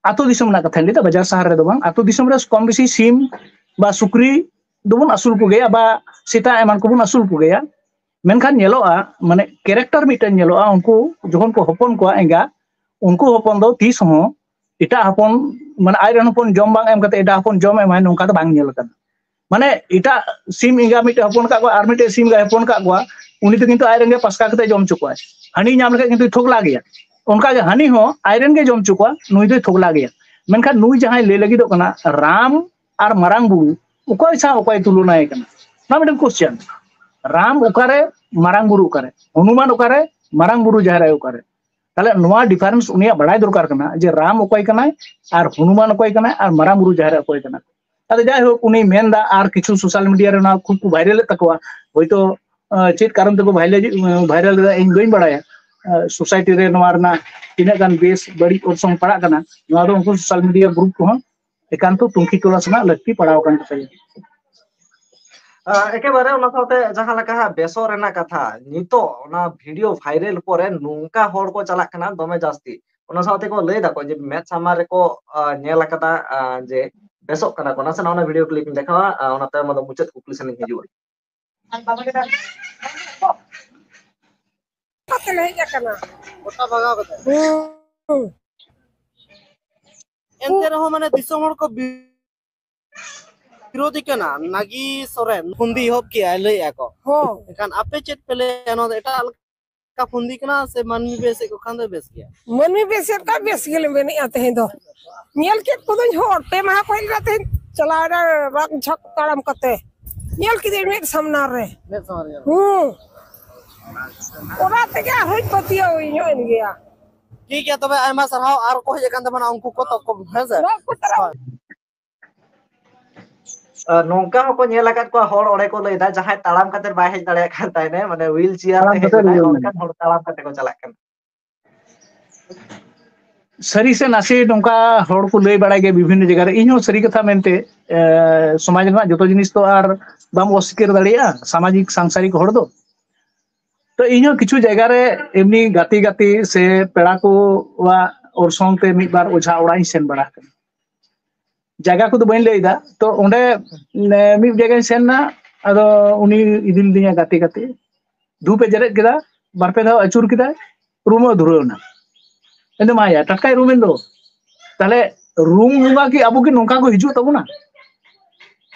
ᱟᱹᱛᱩ ᱫᱤᱥᱚᱢ ᱨᱮᱱᱟᱜ ᱠᱟᱛᱷᱟᱧ ᱞᱟᱹᱭᱫᱟ, ᱵᱟᱡᱟᱨ ᱥᱟᱦᱟᱨ ᱨᱮᱫᱚ ᱵᱟᱝ, ᱟᱹᱛᱩ ᱫᱤᱥᱚᱢ ᱨᱮ ᱠᱚᱢ ᱵᱮᱥᱤ ᱥᱤᱢ ᱵᱟ ᱥᱩᱠᱨᱤ ᱫᱚᱵᱚᱱ ᱟᱹᱥᱩᱞ ᱠᱚᱜᱮᱭᱟ, ᱵᱟ ᱥᱮᱛᱟ ᱮᱢᱟᱱ ᱠᱚᱵᱚᱱ ᱟᱹᱥᱩᱞ ᱠᱚᱜᱮᱭᱟ᱾ ᱢᱮᱱᱠᱷᱟᱱ ᱧᱮᱞᱚᱜᱼᱟ, ᱢᱟᱱᱮ ᱠᱮᱨᱮᱠᱴᱟᱨ ᱢᱤᱫᱴᱮᱱ ᱧᱮᱞᱚᱜᱼᱟ, ᱩᱱᱠᱩ ᱡᱚᱠᱷᱚᱱ ᱠᱚ ᱦᱚᱯᱚᱱ ᱠᱚᱣᱟ ᱮᱸᱜᱟ, ᱩᱱᱠᱩ ᱦᱚᱯᱚᱱ ᱫᱚ ᱛᱤᱥ ᱦᱚᱸ ᱮᱴᱟᱜ ᱦᱚᱯᱚᱱ, ᱢᱟᱱᱮ ᱟᱡᱨᱮᱱ ᱦᱚᱯᱚᱱ ᱡᱚᱢ ᱵᱟᱝ ᱮᱢ ᱠᱟᱛᱮ ᱮᱴᱟᱜ ᱦᱚᱯᱚᱱ ᱡᱚᱢ ᱮᱢᱟᱭ, ᱱᱚᱝᱠᱟ ᱫᱚ ᱵᱟᱝ ᱧᱮᱞ ᱟᱠᱟᱱᱟ᱾ ᱢᱟᱱᱮ ᱮᱴᱟᱜ ᱥᱤᱢ ᱮᱸᱜᱟ ᱢᱤᱫᱴᱮᱡ ᱦᱚᱯᱚᱱ ᱠᱟᱜ ᱠᱚᱣᱟ, ᱟᱨ ᱢᱤᱫᱴᱮᱡ ᱥᱤᱢ ᱮᱸᱜᱟᱭ ᱦᱚᱯᱚᱱ ᱠᱟᱜ ᱠᱚᱣᱟ, ᱩᱱᱤ ᱫᱚ ᱠᱤᱱᱛᱩ ᱟᱡᱨᱮᱱ ᱜᱮ ᱯᱟᱥᱠᱟ ᱠᱟᱛᱮ ᱡᱚᱢ ᱦᱚᱪᱚ ᱠᱚᱣᱟᱭ᱾ ᱦᱟᱹᱱᱤ ᱧᱟᱢ ᱞᱮᱠᱷᱟᱡ ᱠᱤᱱᱛᱩ ᱛᱷᱚᱜᱞᱟ ᱜᱮᱭᱟ᱾ ᱚᱱᱠᱟ ᱜᱮ ᱦᱟᱹᱱᱤ ᱦᱚᱸ ᱟᱡᱨᱮᱱ ᱜᱮ ᱡᱚᱢ ᱦᱚᱪᱚ ᱠᱚᱣᱟ, ᱱᱩᱭ ᱫᱚᱭ ᱛᱷᱚᱜᱞᱟ ᱜᱮᱭᱟ᱾ ᱢᱮᱱᱠᱷᱟᱱ ᱱᱩᱭ ᱡᱟᱦᱟᱸᱭ ᱞᱟᱹᱭ ᱞᱟᱹᱜᱤᱫᱚᱜ ᱠᱟᱱᱟ ᱨᱟᱢ ᱟᱨ ᱢᱟᱨᱟᱝ ᱵᱩᱨᱩ, ᱚᱠᱚᱭ ᱥᱟᱶ ᱚᱠᱚᱭ ᱛᱩᱞᱚᱱᱟᱭ ᱠᱟᱱᱟ? ᱱᱚᱣᱟ ᱢᱤᱫᱴᱮᱱ ᱠᱚᱥᱪᱮᱱ᱾ ᱨᱟᱢ ᱚᱠᱟᱨᱮ, ᱢᱟᱨᱟᱝ ᱵᱩᱨᱩ ᱚᱠᱟᱨᱮ, ᱦᱚᱱᱩᱢᱟᱱ ᱚᱠᱟᱨᱮ, ᱢᱟᱨᱟᱝ ᱵᱩᱨᱩ ᱡᱟᱦᱮᱨ ᱟᱭᱳ ᱚᱠᱟᱨᱮ? ᱛᱟᱦᱞᱮ ᱱᱚᱣᱟ ᱰᱤᱯᱷᱟᱨᱮᱱᱥ ᱩᱱᱤᱭᱟᱜ ᱵᱟᱲᱟᱭ ᱫᱚᱨᱠᱟᱨ ᱠᱟᱱᱟ, ᱡᱮ ᱨᱟᱢ ᱚᱠᱚᱭ ᱠᱟᱱᱟᱭ ᱟᱨ ᱦᱚᱱᱩᱢᱟᱱ ᱚᱠᱚᱭ ᱠᱟᱱᱟᱭ ᱟᱨ ᱢᱟᱨᱟᱝ ᱵᱩᱨᱩ ᱡᱟᱦᱮᱨ ᱟᱭᱳ ᱚᱠᱚᱭ ᱠᱟᱱᱟ᱾ ᱟᱫᱚ ᱡᱟᱭᱦᱳᱠ, ᱩᱱᱤ ᱢᱮᱱᱫᱟ ᱟᱨ ᱠᱤᱪᱷᱩ ᱥᱳᱥᱟᱞ ᱢᱤᱰᱤᱭᱟ ᱨᱮ ᱱᱚᱣᱟ ᱠᱷᱩᱵ ᱠᱚ ᱵᱷᱟᱭᱨᱟᱞᱮᱫ ᱛᱟᱠᱚᱣᱟ, ᱦᱳᱭᱛᱳ ᱪᱮᱫ ᱠᱟᱨᱚᱱ ᱛᱮᱠᱚ ᱵᱷᱟᱭᱨᱟᱞ ᱞᱮᱫᱟ ᱤᱧ ᱵᱟᱹᱧ ᱵᱟᱲᱟᱭᱟ᱾ ᱥᱳᱥᱟᱭᱴᱤ ᱨᱮ ᱱᱚᱣᱟ ᱨᱮᱱᱟᱜ ᱛᱤᱱᱟᱹᱜ ᱜᱟᱱ ᱵᱮᱥ ᱵᱟᱹᱲᱤᱡ ᱚᱨᱥᱚᱝ ᱯᱟᱲᱟᱜ ᱠᱟᱱᱟ, ᱱᱚᱣᱟ ᱫᱚ ᱩᱱᱠᱩ ᱥᱳᱥᱟᱞ ᱢᱤᱰᱤᱭᱟ ᱜᱨᱩᱯ ᱠᱚᱦᱚᱸ ᱮᱠᱟᱱᱛᱚ ᱛᱩᱝᱠᱷᱤ ᱛᱚᱞᱟᱥ ᱨᱮᱱᱟᱜ ᱞᱟᱹᱠᱛᱤ ᱯᱟᱲᱟᱣ ᱟᱠᱟᱱ ᱛᱟᱠᱚᱣᱟ᱾ ᱮᱠᱮᱵᱟᱨᱮ ᱚᱱᱟ ᱥᱟᱶᱛᱮ ᱡᱟᱦᱟᱸ ᱞᱮᱠᱟ ᱦᱟᱸᱜ ᱵᱮᱥᱚᱜ ᱨᱮᱱᱟᱜ ᱠᱟᱛᱷᱟ, ᱱᱤᱛᱚᱜ ᱚᱱᱟ ᱵᱷᱤᱰᱤᱭᱳ ᱵᱷᱟᱭᱨᱟᱞ ᱯᱚᱨᱮ ᱱᱚᱝᱠᱟ ᱦᱚᱲ ᱠᱚ ᱪᱟᱞᱟᱜ ᱠᱟᱱᱟ ᱫᱚᱢᱮ ᱡᱟᱹᱥᱛᱤ᱾ ᱚᱱᱟ ᱥᱟᱶᱛᱮ ᱠᱚ ᱞᱟᱹᱭ ᱫᱟᱠᱚ ᱡᱮ ᱢᱮᱫ ᱥᱟᱢᱟᱝ ᱨᱮᱠᱚ ᱧᱮᱞ ᱟᱠᱟᱫᱟ ᱡᱮ ᱵᱮᱥᱚᱜ ᱠᱟᱱᱟ ᱠᱚ᱾ ᱱᱟᱥᱮᱱᱟᱜ ᱚᱱᱟ ᱵᱷᱤᱰᱤᱭᱳ ᱠᱞᱤᱯ ᱤᱧ ᱫᱮᱠᱷᱟᱣᱟ, ᱚᱱᱟ ᱛᱟᱭᱚᱢ ᱟᱫᱚ ᱢᱩᱪᱟᱹᱫ ᱠᱩᱠᱞᱤ ᱥᱮᱱ ᱤᱧ ᱦᱤᱡᱩᱜᱼᱟ᱾ ᱠᱟᱛᱮ ᱞᱮ ᱦᱮᱡ ᱟᱠᱟᱱᱟ᱾ ᱜᱚᱴᱟ ᱵᱷᱟᱜᱟᱣ ᱠᱟᱛᱮ᱾ ᱦᱩᱸ᱾ ᱮᱱᱛᱮ ᱨᱮᱦᱚᱸ ᱢᱟᱱᱮ ᱫᱤᱥᱚᱢ ᱦᱚᱲ ᱠᱚ ᱵᱤᱨᱳᱫᱷᱤ ᱠᱟᱱᱟ, ᱱᱟᱜᱤ ᱥᱚᱨᱮᱱ ᱯᱷᱩᱱᱫᱤ ᱮᱦᱚᱵ ᱠᱮᱜᱼᱟᱭ ᱞᱟᱹᱭᱮᱜᱼᱟ ᱠᱚ᱾ ᱦᱚᱸ᱾ ᱮᱱᱠᱷᱟᱱ ᱟᱯᱮ ᱪᱮᱫ ᱯᱮ ᱞᱟᱹᱭᱟ, ᱱᱚᱣᱟ ᱫᱚ ᱮᱴᱟᱜ ᱞᱮᱠᱟ ᱯᱷᱩᱱᱫᱤ ᱠᱟᱱᱟ ᱥᱮ ᱢᱟᱹᱱᱢᱤ ᱵᱮᱥᱮᱫ ᱠᱚ ᱠᱷᱟᱱ ᱫᱚ ᱵᱮᱥ ᱜᱮᱭᱟ? ᱢᱟᱹᱱᱢᱤ ᱵᱮᱥᱮᱫ ᱠᱷᱟᱱ ᱵᱮᱥ ᱜᱮᱞᱮ ᱢᱮᱱᱮᱫᱼᱟ ᱛᱮᱦᱮᱧ ᱫᱚ᱾ ᱧᱮᱞ ᱠᱮᱫ ᱠᱚᱫᱚᱧ ᱦᱚᱲ, ᱯᱮ ᱢᱟᱦᱟ ᱠᱚ ᱦᱮᱡ ᱞᱮᱱᱟ ᱛᱮᱦᱮᱧ ᱪᱟᱞᱟᱣ ᱮᱱᱟ ᱨᱟᱜ ᱡᱷᱟᱜ ᱛᱟᱲᱟᱢ ᱠᱟᱛᱮ᱾ ᱧᱮᱞ ᱠᱮᱫᱟᱹᱧ ᱢᱮᱫ ᱥᱟᱢᱱᱟ ᱨᱮ᱾ ᱢᱮᱫ ᱥᱟᱢᱟᱝ ᱨᱮ ᱧᱮᱞ᱾ ᱦᱩᱸ᱾ ᱚᱱᱟ ᱛᱮᱜᱮ ᱟᱨᱦᱚᱸᱧ ᱯᱟᱹᱛᱭᱟᱹᱣ ᱧᱚᱜ ᱮᱱ ᱜᱮᱭᱟ᱾ ᱴᱷᱤᱠ ᱜᱮᱭᱟ, ᱛᱚᱵᱮ ᱟᱭᱢᱟ ᱥᱟᱨᱦᱟᱣ᱾ ᱟᱨ ᱠᱚ ᱦᱮᱡ ᱟᱠᱟᱱ ᱛᱟᱵᱚᱱᱟ ᱩᱱᱠᱩ ᱠᱚ ᱛᱚᱠᱚ, ᱦᱮᱸ ᱥᱮ? ᱱᱚᱣᱟ ᱠᱚ ᱛᱟᱨᱟ- ᱦᱳᱭ᱾ ᱟᱨ ᱱᱚᱝᱠᱟ ᱦᱚᱸᱠᱚ ᱧᱮᱞ ᱟᱠᱟᱫ ᱠᱚᱣᱟ ᱦᱚᱲ ᱚᱸᱰᱮ ᱠᱚ ᱞᱟᱹᱭᱫᱟ, ᱡᱟᱦᱟᱸᱭ ᱛᱟᱲᱟᱢ ᱠᱟᱛᱮ ᱵᱟᱭ ᱦᱮᱡ ᱫᱟᱲᱮᱭᱟᱜ ᱠᱟᱱ ᱛᱟᱦᱮᱱᱟ, ᱢᱟᱱᱮ ᱦᱩᱭᱤᱞ ᱪᱮᱭᱟᱨ ᱛᱮ ᱛᱟᱲᱟᱢ ᱦᱮᱡ ᱠᱟᱛᱮ ᱞᱮᱱᱟᱭ, ᱞᱟᱹᱭ ᱚᱱᱠᱟᱱ ᱦᱚᱲ ᱛᱟᱲᱟᱢ ᱠᱟᱛᱮ ᱠᱚ ᱪᱟᱞᱟᱜ ᱠᱟᱱᱟ᱾ ᱥᱟᱹᱨᱤ ᱥᱮ ᱱᱟᱥᱮ ᱱᱚᱝᱠᱟ ᱦᱚᱲ ᱠᱚ ᱞᱟᱹᱭ ᱵᱟᱲᱟᱭ ᱜᱮᱭᱟ ᱵᱤᱵᱷᱤᱱᱱᱚ ᱡᱟᱭᱜᱟ ᱨᱮ᱾ ᱤᱧ ᱦᱚᱸ ᱥᱟᱹᱨᱤ ᱠᱟᱛᱷᱟ ᱢᱮᱱᱛᱮ, ᱮ, ᱥᱚᱢᱟᱡᱽ ᱨᱮᱱᱟᱜ ᱡᱚᱛᱚ ᱡᱤᱱᱤᱥ ᱛᱚ ᱟᱨ ᱵᱟᱢ ᱚᱥᱤᱠᱟᱹᱨ ᱫᱟᱲᱮᱭᱟᱜᱼᱟ, ᱥᱟᱢᱟᱡᱤᱠ ᱥᱟᱝᱥᱟᱨᱤᱠ ᱦᱚᱲ ᱫᱚ᱾ ᱛᱚ ᱤᱧ ᱦᱚᱸ ᱠᱤᱪᱷᱩ ᱡᱟᱭᱜᱟ ᱨᱮ ᱮᱢᱱᱤ ᱜᱟᱛᱮ ᱜᱟᱛᱮ ᱥᱮ ᱯᱮᱲᱟ ᱠᱚᱣᱟᱜ ᱚᱨᱥᱚᱝ ᱛᱮ ᱢᱤᱫ ᱵᱟᱨ ᱚᱡᱷᱟ ᱚᱲᱟᱜ ᱤᱧ ᱥᱮᱱ ᱵᱟᱲᱟ ᱟᱠᱟᱱᱟ᱾ ᱡᱟᱭᱜᱟ ᱠᱚᱫᱚ ᱵᱟᱹᱧ ᱞᱟᱹᱭ ᱮᱫᱟ᱾ ᱛᱚ ᱚᱸᱰᱮ, ᱮ, ᱢᱤᱫ ᱡᱟᱭᱜᱟᱧ ᱥᱮᱱ ᱮᱱᱟ, ᱟᱫᱚ ᱩᱱᱤ ᱤᱫᱤ ᱞᱤᱫᱤᱧᱟ ᱜᱟᱛᱮ ᱜᱟᱛᱮ, ᱫᱷᱩᱯ ᱮ ᱡᱮᱨᱮᱫ ᱠᱮᱫᱟ, ᱵᱟᱨ ᱯᱮ ᱫᱷᱟᱣ ᱟᱹᱪᱩᱨ ᱠᱮᱫᱟᱭ, ᱨᱩᱢ ᱮ ᱫᱷᱩᱨᱟᱹᱣ ᱮᱱᱟ᱾ ᱮᱢᱟᱭᱟ, ᱴᱟᱴᱠᱟᱭ ᱨᱩᱢᱮᱱ ᱫᱚ᱾ ᱛᱟᱦᱞᱮ ᱨᱩᱢ ᱵᱚᱸᱜᱟ ᱠᱤ ᱟᱵᱚ ᱠᱤ ᱱᱚᱝᱠᱟ ᱠᱚ ᱦᱤᱡᱩᱜ ᱛᱟᱵᱚᱱᱟ?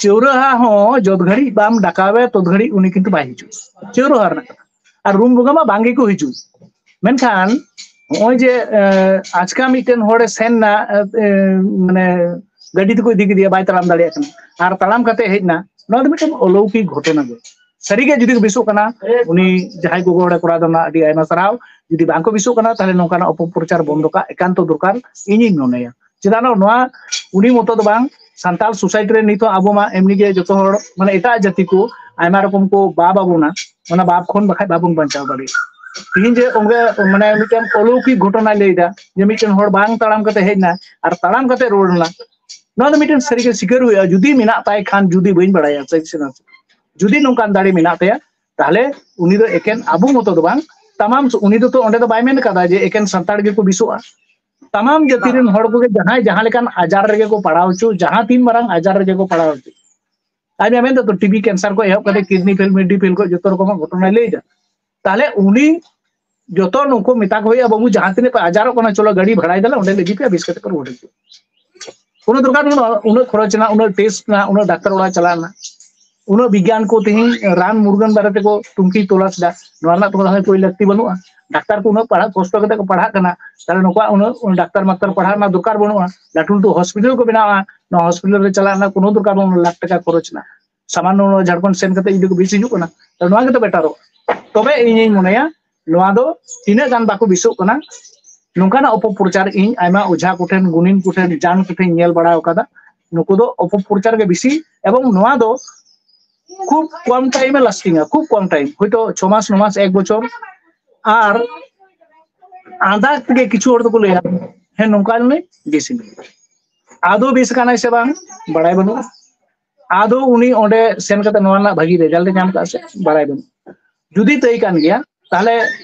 ᱪᱟᱹᱣᱨᱟᱹᱦᱟ ᱦᱚᱸ ᱡᱚᱛ ᱜᱷᱟᱹᱲᱤᱡ ᱵᱟᱢ ᱰᱟᱠᱟᱣᱮ ᱛᱚᱛ ᱜᱷᱟᱹᱲᱤᱡ ᱩᱱᱤ ᱠᱤᱱᱛᱩ ᱵᱟᱭ ᱦᱤᱡᱩᱜᱼᱟ᱾ ᱪᱟᱹᱣᱨᱟᱹᱦᱟ ᱨᱮᱱᱟᱜ ᱠᱟᱛᱷᱟ᱾ ᱟᱨ ᱨᱩᱢ ᱵᱚᱸᱜᱟ ᱢᱟ ᱵᱟᱝ ᱜᱮᱠᱚ ᱦᱤᱡᱩᱜ᱾ ᱢᱮᱱᱠᱷᱟᱱ ᱱᱚᱜᱼᱚᱭ ᱡᱮ ᱟᱪᱠᱟ ᱢᱤᱫᱴᱮᱱ ᱦᱚᱲᱮ ᱥᱮᱱ ᱮᱱᱟ, ᱢᱟᱱᱮ ᱜᱟᱹᱰᱤ ᱛᱮᱠᱚ ᱤᱫᱤ ᱠᱮᱫᱮᱭᱟ, ᱵᱟᱭ ᱛᱟᱲᱟᱢ ᱫᱟᱲᱮᱭᱟᱜ ᱠᱟᱱᱟ, ᱟᱨ ᱛᱟᱲᱟᱢ ᱠᱟᱛᱮ ᱦᱮᱡ ᱮᱱᱟ, ᱱᱚᱣᱟ ᱫᱚ ᱢᱤᱫᱴᱮᱱ ᱚᱞᱚᱩᱠᱤᱠ ᱜᱷᱚᱴᱚᱱᱟ ᱜᱮ᱾ ᱥᱟᱹᱨᱤᱜᱮ ᱡᱩᱫᱤ ᱠᱚ ᱵᱮᱥᱚᱜ ᱠᱟᱱᱟ, ᱩᱱᱤ ᱡᱟᱦᱟᱸᱭ ᱜᱚᱜᱚ ᱦᱚᱲᱮ ᱠᱚᱨᱟᱣ ᱫᱟ, ᱚᱱᱟ ᱟᱹᱰᱤ ᱟᱭᱢᱟ ᱥᱟᱨᱦᱟᱣ᱾ ᱡᱩᱫᱤ ᱵᱟᱝ ᱠᱚ ᱵᱮᱥᱚᱜ ᱠᱟᱱᱟ, ᱛᱟᱦᱞᱮ ᱱᱚᱝᱠᱟᱱᱟᱜ ᱚᱯᱚᱯᱨᱚᱪᱟᱨ ᱵᱚᱱᱫᱚ ᱠᱟᱜ ᱮᱠᱟᱱᱛᱚ ᱫᱚᱨᱠᱟᱨ, ᱤᱧᱤᱧ ᱢᱚᱱᱮᱭᱟ᱾ ᱪᱮᱫᱟᱜ ᱱᱚᱣᱟ ᱩᱱᱤ ᱢᱚᱛᱚ ᱫᱚ ᱵᱟᱝ, ᱥᱟᱱᱛᱟᱲ ᱥᱳᱥᱟᱭᱴᱤ ᱨᱮ ᱱᱤᱛ ᱦᱚᱸ ᱟᱵᱚ ᱢᱟ ᱮᱢᱱᱤ ᱜᱮ ᱡᱚᱛᱚ ᱦᱚᱲ, ᱢᱟᱱᱮ ᱮᱴᱟᱜ ᱡᱟᱹᱛᱤ ᱠᱚ ᱟᱭᱢᱟ ᱨᱚᱠᱚᱢ ᱠᱚ ᱵᱟᱵ ᱟᱵᱚᱱᱟ, ᱚᱱᱟ ᱵᱟᱵ ᱠᱷᱚᱱ ᱵᱟᱠᱷᱟᱡ ᱵᱟᱵᱚᱱ ᱵᱟᱧᱪᱟᱣ ᱫᱟᱲᱮᱭᱟᱜᱼᱟ᱾ ᱛᱤᱦᱤᱧ ᱡᱮ ᱚᱸᱰᱮ ᱢᱟᱱᱮ ᱢᱤᱫᱴᱮᱱ ᱚᱞᱚᱩᱠᱤᱠ ᱜᱷᱚᱴᱚᱱᱟᱭ ᱞᱟᱹᱭᱫᱟ ᱡᱮ ᱢᱤᱫᱴᱮᱱ ᱦᱚᱲ ᱵᱟᱝ ᱛᱟᱲᱟᱢ ᱠᱟᱛᱮ ᱦᱮᱡ ᱮᱱᱟ ᱟᱨ ᱛᱟᱲᱟᱢ ᱠᱟᱛᱮ ᱨᱩᱣᱟᱹᱲ ᱮᱱᱟ, ᱱᱚᱣᱟ ᱫᱚ ᱢᱤᱫᱴᱮᱱ ᱥᱟᱹᱨᱤᱜᱮ ᱥᱤᱠᱟᱹᱨ ᱦᱩᱭᱩᱜᱼᱟ᱾ ᱡᱩᱫᱤ ᱢᱮᱱᱟᱜ ᱛᱟᱭ ᱠᱷᱟᱱ, ᱡᱩᱫᱤ ᱵᱟᱹᱧ ᱵᱟᱲᱟᱭᱟ ᱥᱟᱹᱨᱤ ᱥᱮ ᱱᱟᱥᱮ, ᱡᱩᱫᱤ ᱱᱚᱝᱠᱟᱱ ᱫᱟᱲᱮ ᱢᱮᱱᱟᱜ ᱛᱟᱭᱟ, ᱛᱟᱦᱞᱮ ᱩᱱᱤ ᱫᱚ ᱮᱠᱮᱱ ᱟᱵᱚ ᱢᱚᱛᱚ ᱫᱚ ᱵᱟᱝ, ᱛᱟᱢᱟᱢ ᱥ-, ᱩᱱᱤ ᱫᱚ ᱛᱚ ᱚᱸᱰᱮ ᱫᱚ ᱵᱟᱭ ᱢᱮᱱ ᱠᱟᱫᱟ ᱡᱮ ᱮᱠᱮᱱ ᱥᱟᱱᱛᱟᱲ ᱜᱮᱠᱚ ᱵᱮᱥᱚᱜᱼᱟ᱾ ᱛᱟᱢᱟᱢ ᱡᱟᱹᱛᱤ ᱨᱮᱱ ᱦᱚᱲ ᱠᱚᱜᱮ ᱡᱟᱦᱟᱸᱭ ᱡᱟᱦᱟᱸ ᱞᱮᱠᱟᱱ ᱟᱡᱟᱨ ᱨᱮᱜᱮ ᱠᱚ ᱯᱟᱲᱟᱣ ᱦᱚᱪᱚ, ᱡᱟᱦᱟᱸ ᱛᱤᱱ ᱢᱟᱨᱟᱝ ᱟᱡᱟᱨ ᱨᱮᱜᱮ ᱠᱚ ᱯᱟᱲᱟᱣ ᱦᱚᱪᱚ᱾ ᱟᱡ ᱢᱮᱱ ᱫᱚ ᱴᱤᱵᱤ ᱠᱮᱱᱥᱟᱨ ᱠᱚ ᱮᱦᱚᱵ ᱠᱟᱛᱮ ᱠᱤᱰᱱᱤ ᱯᱷᱮᱞ, ᱢᱤᱰᱱᱤ ᱯᱷᱮᱞ ᱠᱚ ᱡᱚᱛᱚ ᱨᱚᱠᱚᱢᱟᱜ ᱜᱷᱚᱴᱚᱱᱟᱭ ᱞᱟᱹᱭ ᱮᱫᱟ᱾ ᱛᱟᱦᱞᱮ ᱩᱱᱤ ᱡᱚᱛᱚ ᱱᱩᱠᱩ ᱢᱮᱛᱟ ᱠᱚ ᱦᱩᱭᱩᱜᱼᱟ, "ᱵᱟᱹᱵᱩ, ᱡᱟᱦᱟᱸ ᱛᱤᱱᱟᱹᱜ ᱯᱮ ᱟᱡᱟᱨᱚᱜ ᱠᱟᱱᱟ, ᱪᱚᱞᱚ ᱜᱟᱹᱰᱤ ᱵᱷᱟᱲᱟᱭ ᱫᱟᱞᱮ, ᱚᱸᱰᱮ ᱞᱮ ᱤᱫᱤ ᱯᱮᱭᱟ, ᱵᱮᱥ ᱠᱟᱛᱮ ᱯᱮ ᱨᱩᱣᱟᱹᱲ ᱦᱤᱡᱩᱜᱼᱟ᱾" ᱩᱱᱟᱹᱜ ᱫᱚᱨᱠᱟᱨ ᱵᱟᱹᱱᱩᱜᱼᱟ, ᱩᱱᱟᱹᱜ ᱠᱷᱚᱨᱚᱪ ᱨᱮᱱᱟᱜ, ᱩᱱᱟᱹᱜ ᱴᱮᱥᱴ ᱨᱮᱱᱟᱜ, ᱩᱱᱟᱹᱜ ᱰᱟᱠᱛᱟᱨ ᱚᱲᱟᱜ ᱪᱟᱞᱟᱜ ᱨᱮᱱᱟᱜ, ᱩᱱᱟᱹᱜ ᱵᱤᱜᱽᱜᱟᱱ ᱠᱚ ᱛᱮᱦᱮᱧ ᱨᱟᱱ ᱢᱩᱨᱜᱟᱹᱱ ᱵᱟᱨᱮ ᱛᱮᱠᱚ ᱛᱩᱱᱠᱷᱤ ᱛᱚᱞᱟᱥ ᱮᱫᱟ, ᱱᱚᱣᱟ ᱨᱮᱱᱟᱜ ᱛᱚ ᱦᱚᱸᱜᱼᱚᱭ ᱠᱳᱭ ᱞᱟᱹᱠᱛᱤ ᱵᱟᱹᱱᱩᱜᱼᱟ᱾ ᱰᱟᱠᱛᱟᱨ ᱠᱚ ᱩᱱᱟᱹᱜ ᱯᱟᱲᱦᱟᱜ, ᱠᱚᱥᱴᱚ ᱠᱟᱛᱮ ᱠᱚ ᱯᱟᱲᱦᱟᱜ ᱠᱟᱱᱟ, ᱛᱟᱦᱞᱮ ᱱᱩᱠᱩᱣᱟᱜ ᱩᱱᱟᱹᱜ ᱰᱟᱠᱛᱟᱨ ᱢᱟᱠᱛᱟᱨ ᱯᱟᱲᱦᱟᱜ ᱨᱮᱱᱟᱜ ᱫᱚᱨᱠᱟᱨ ᱵᱟᱹᱱᱩᱜᱼᱟ᱾ ᱞᱟᱹᱴᱩ ᱞᱟᱹᱴᱩ ᱦᱚᱥᱯᱤᱴᱟᱞ ᱠᱚ ᱵᱮᱱᱟᱣᱟ, ᱱᱚᱣᱟ ᱦᱚᱥᱯᱤᱴᱟᱞ ᱨᱮ ᱪᱟᱞᱟᱜ ᱨᱮᱱᱟᱜ ᱠᱳᱱᱳ ᱫᱚᱨᱠᱟᱨ ᱵᱟᱹᱱᱩᱜᱼᱟ ᱞᱟᱠᱷ ᱴᱟᱠᱟ ᱠᱷᱚᱨᱚᱪ ᱨᱮᱱᱟᱜ᱾ ᱥᱟᱢᱟᱱᱱᱚ ᱱᱚᱣᱟ ᱡᱷᱟᱲᱠᱷᱚᱸᱰ ᱥᱮᱱ ᱠᱟᱛᱮ ᱡᱩᱫᱤ ᱠᱚ ᱵᱮᱥ ᱦᱤᱡᱩᱜ ᱠᱟᱱᱟ, ᱛᱟᱦᱞᱮ ᱱᱚᱣᱟ ᱜᱮᱛᱚ ᱵᱮᱴᱟᱨᱚᱜᱼᱟ᱾ ᱛᱚᱵᱮ ᱤᱧᱤᱧ ᱢᱚᱱᱮᱭᱟ, ᱱᱚᱣᱟ ᱫᱚ ᱛᱤᱱᱟᱹᱜ ᱜᱟᱱ ᱵᱟᱠᱚ ᱵᱮᱥᱚᱜ ᱠᱟᱱᱟ, ᱱᱚᱝᱠᱟᱱᱟᱜ ᱚᱯᱚᱯᱨᱚᱪᱟᱨ ᱤᱧ ᱟᱭᱢᱟ ᱚᱡᱷᱟ ᱠᱚᱴᱷᱮᱱ, ᱜᱩᱱᱤᱱ ᱠᱚᱴᱷᱮᱱ, ᱡᱟᱱ ᱠᱚᱴᱷᱮᱱ ᱧᱮᱞ ᱵᱟᱲᱟ ᱟᱠᱟᱫᱟ᱾ ᱱᱩᱠᱩ ᱫᱚ ᱚᱯᱚᱯᱨᱚᱪᱟᱨ ᱜᱮ ᱵᱮᱥᱤ, ᱮᱵᱚᱝ ᱱᱚᱣᱟ ᱫᱚ ᱠᱷᱩᱵ ᱠᱚᱢ ᱴᱟᱭᱤᱢ ᱮ ᱞᱟᱥᱴᱤᱝᱟ, ᱠᱷᱩᱵ ᱠᱚᱢ ᱴᱟᱭᱤᱢ, ᱦᱚᱭᱛᱳ ᱪᱷᱚ ᱢᱟᱥ, ᱱᱚ ᱢᱟᱥ, ᱮᱠ ᱵᱚᱪᱷᱚᱨ᱾ ᱟᱨ ᱟᱸᱫᱟᱡ ᱛᱮᱜᱮ ᱠᱤᱪᱷᱩ ᱦᱚᱲ ᱫᱚᱠᱚ ᱞᱟᱹᱭᱟ, "ᱦᱮᱸ, ᱱᱚᱝᱠᱟ ᱞᱮᱱᱟᱹᱧ, ᱵᱮᱥ ᱮᱱᱟᱹᱧ᱾" ᱟᱫᱚ ᱵᱮᱥ ᱠᱟᱱᱟᱭ ᱥᱮ ᱵᱟᱝ, ᱵᱟᱲᱟᱭ ᱵᱟᱹᱱᱩᱜᱼᱟ᱾ ᱟᱫᱚ ᱩᱱᱤ ᱚᱸᱰᱮ ᱥᱮᱱ ᱠᱟᱛᱮ ᱱᱚᱣᱟ ᱨᱮᱱᱟᱜ ᱵᱷᱟᱹᱜᱤ ᱨᱮᱡᱟᱞᱴ ᱮ ᱧᱟᱢ ᱠᱟᱜᱼᱟ ᱥᱮ, ᱵᱟᱲᱟᱭ ᱵᱟᱹᱱᱩᱜᱼᱟ᱾ ᱡᱩᱫᱤ ᱛᱟᱹᱭ ᱠᱟᱱ ᱜᱮᱭᱟ, ᱛᱟᱦᱞᱮ,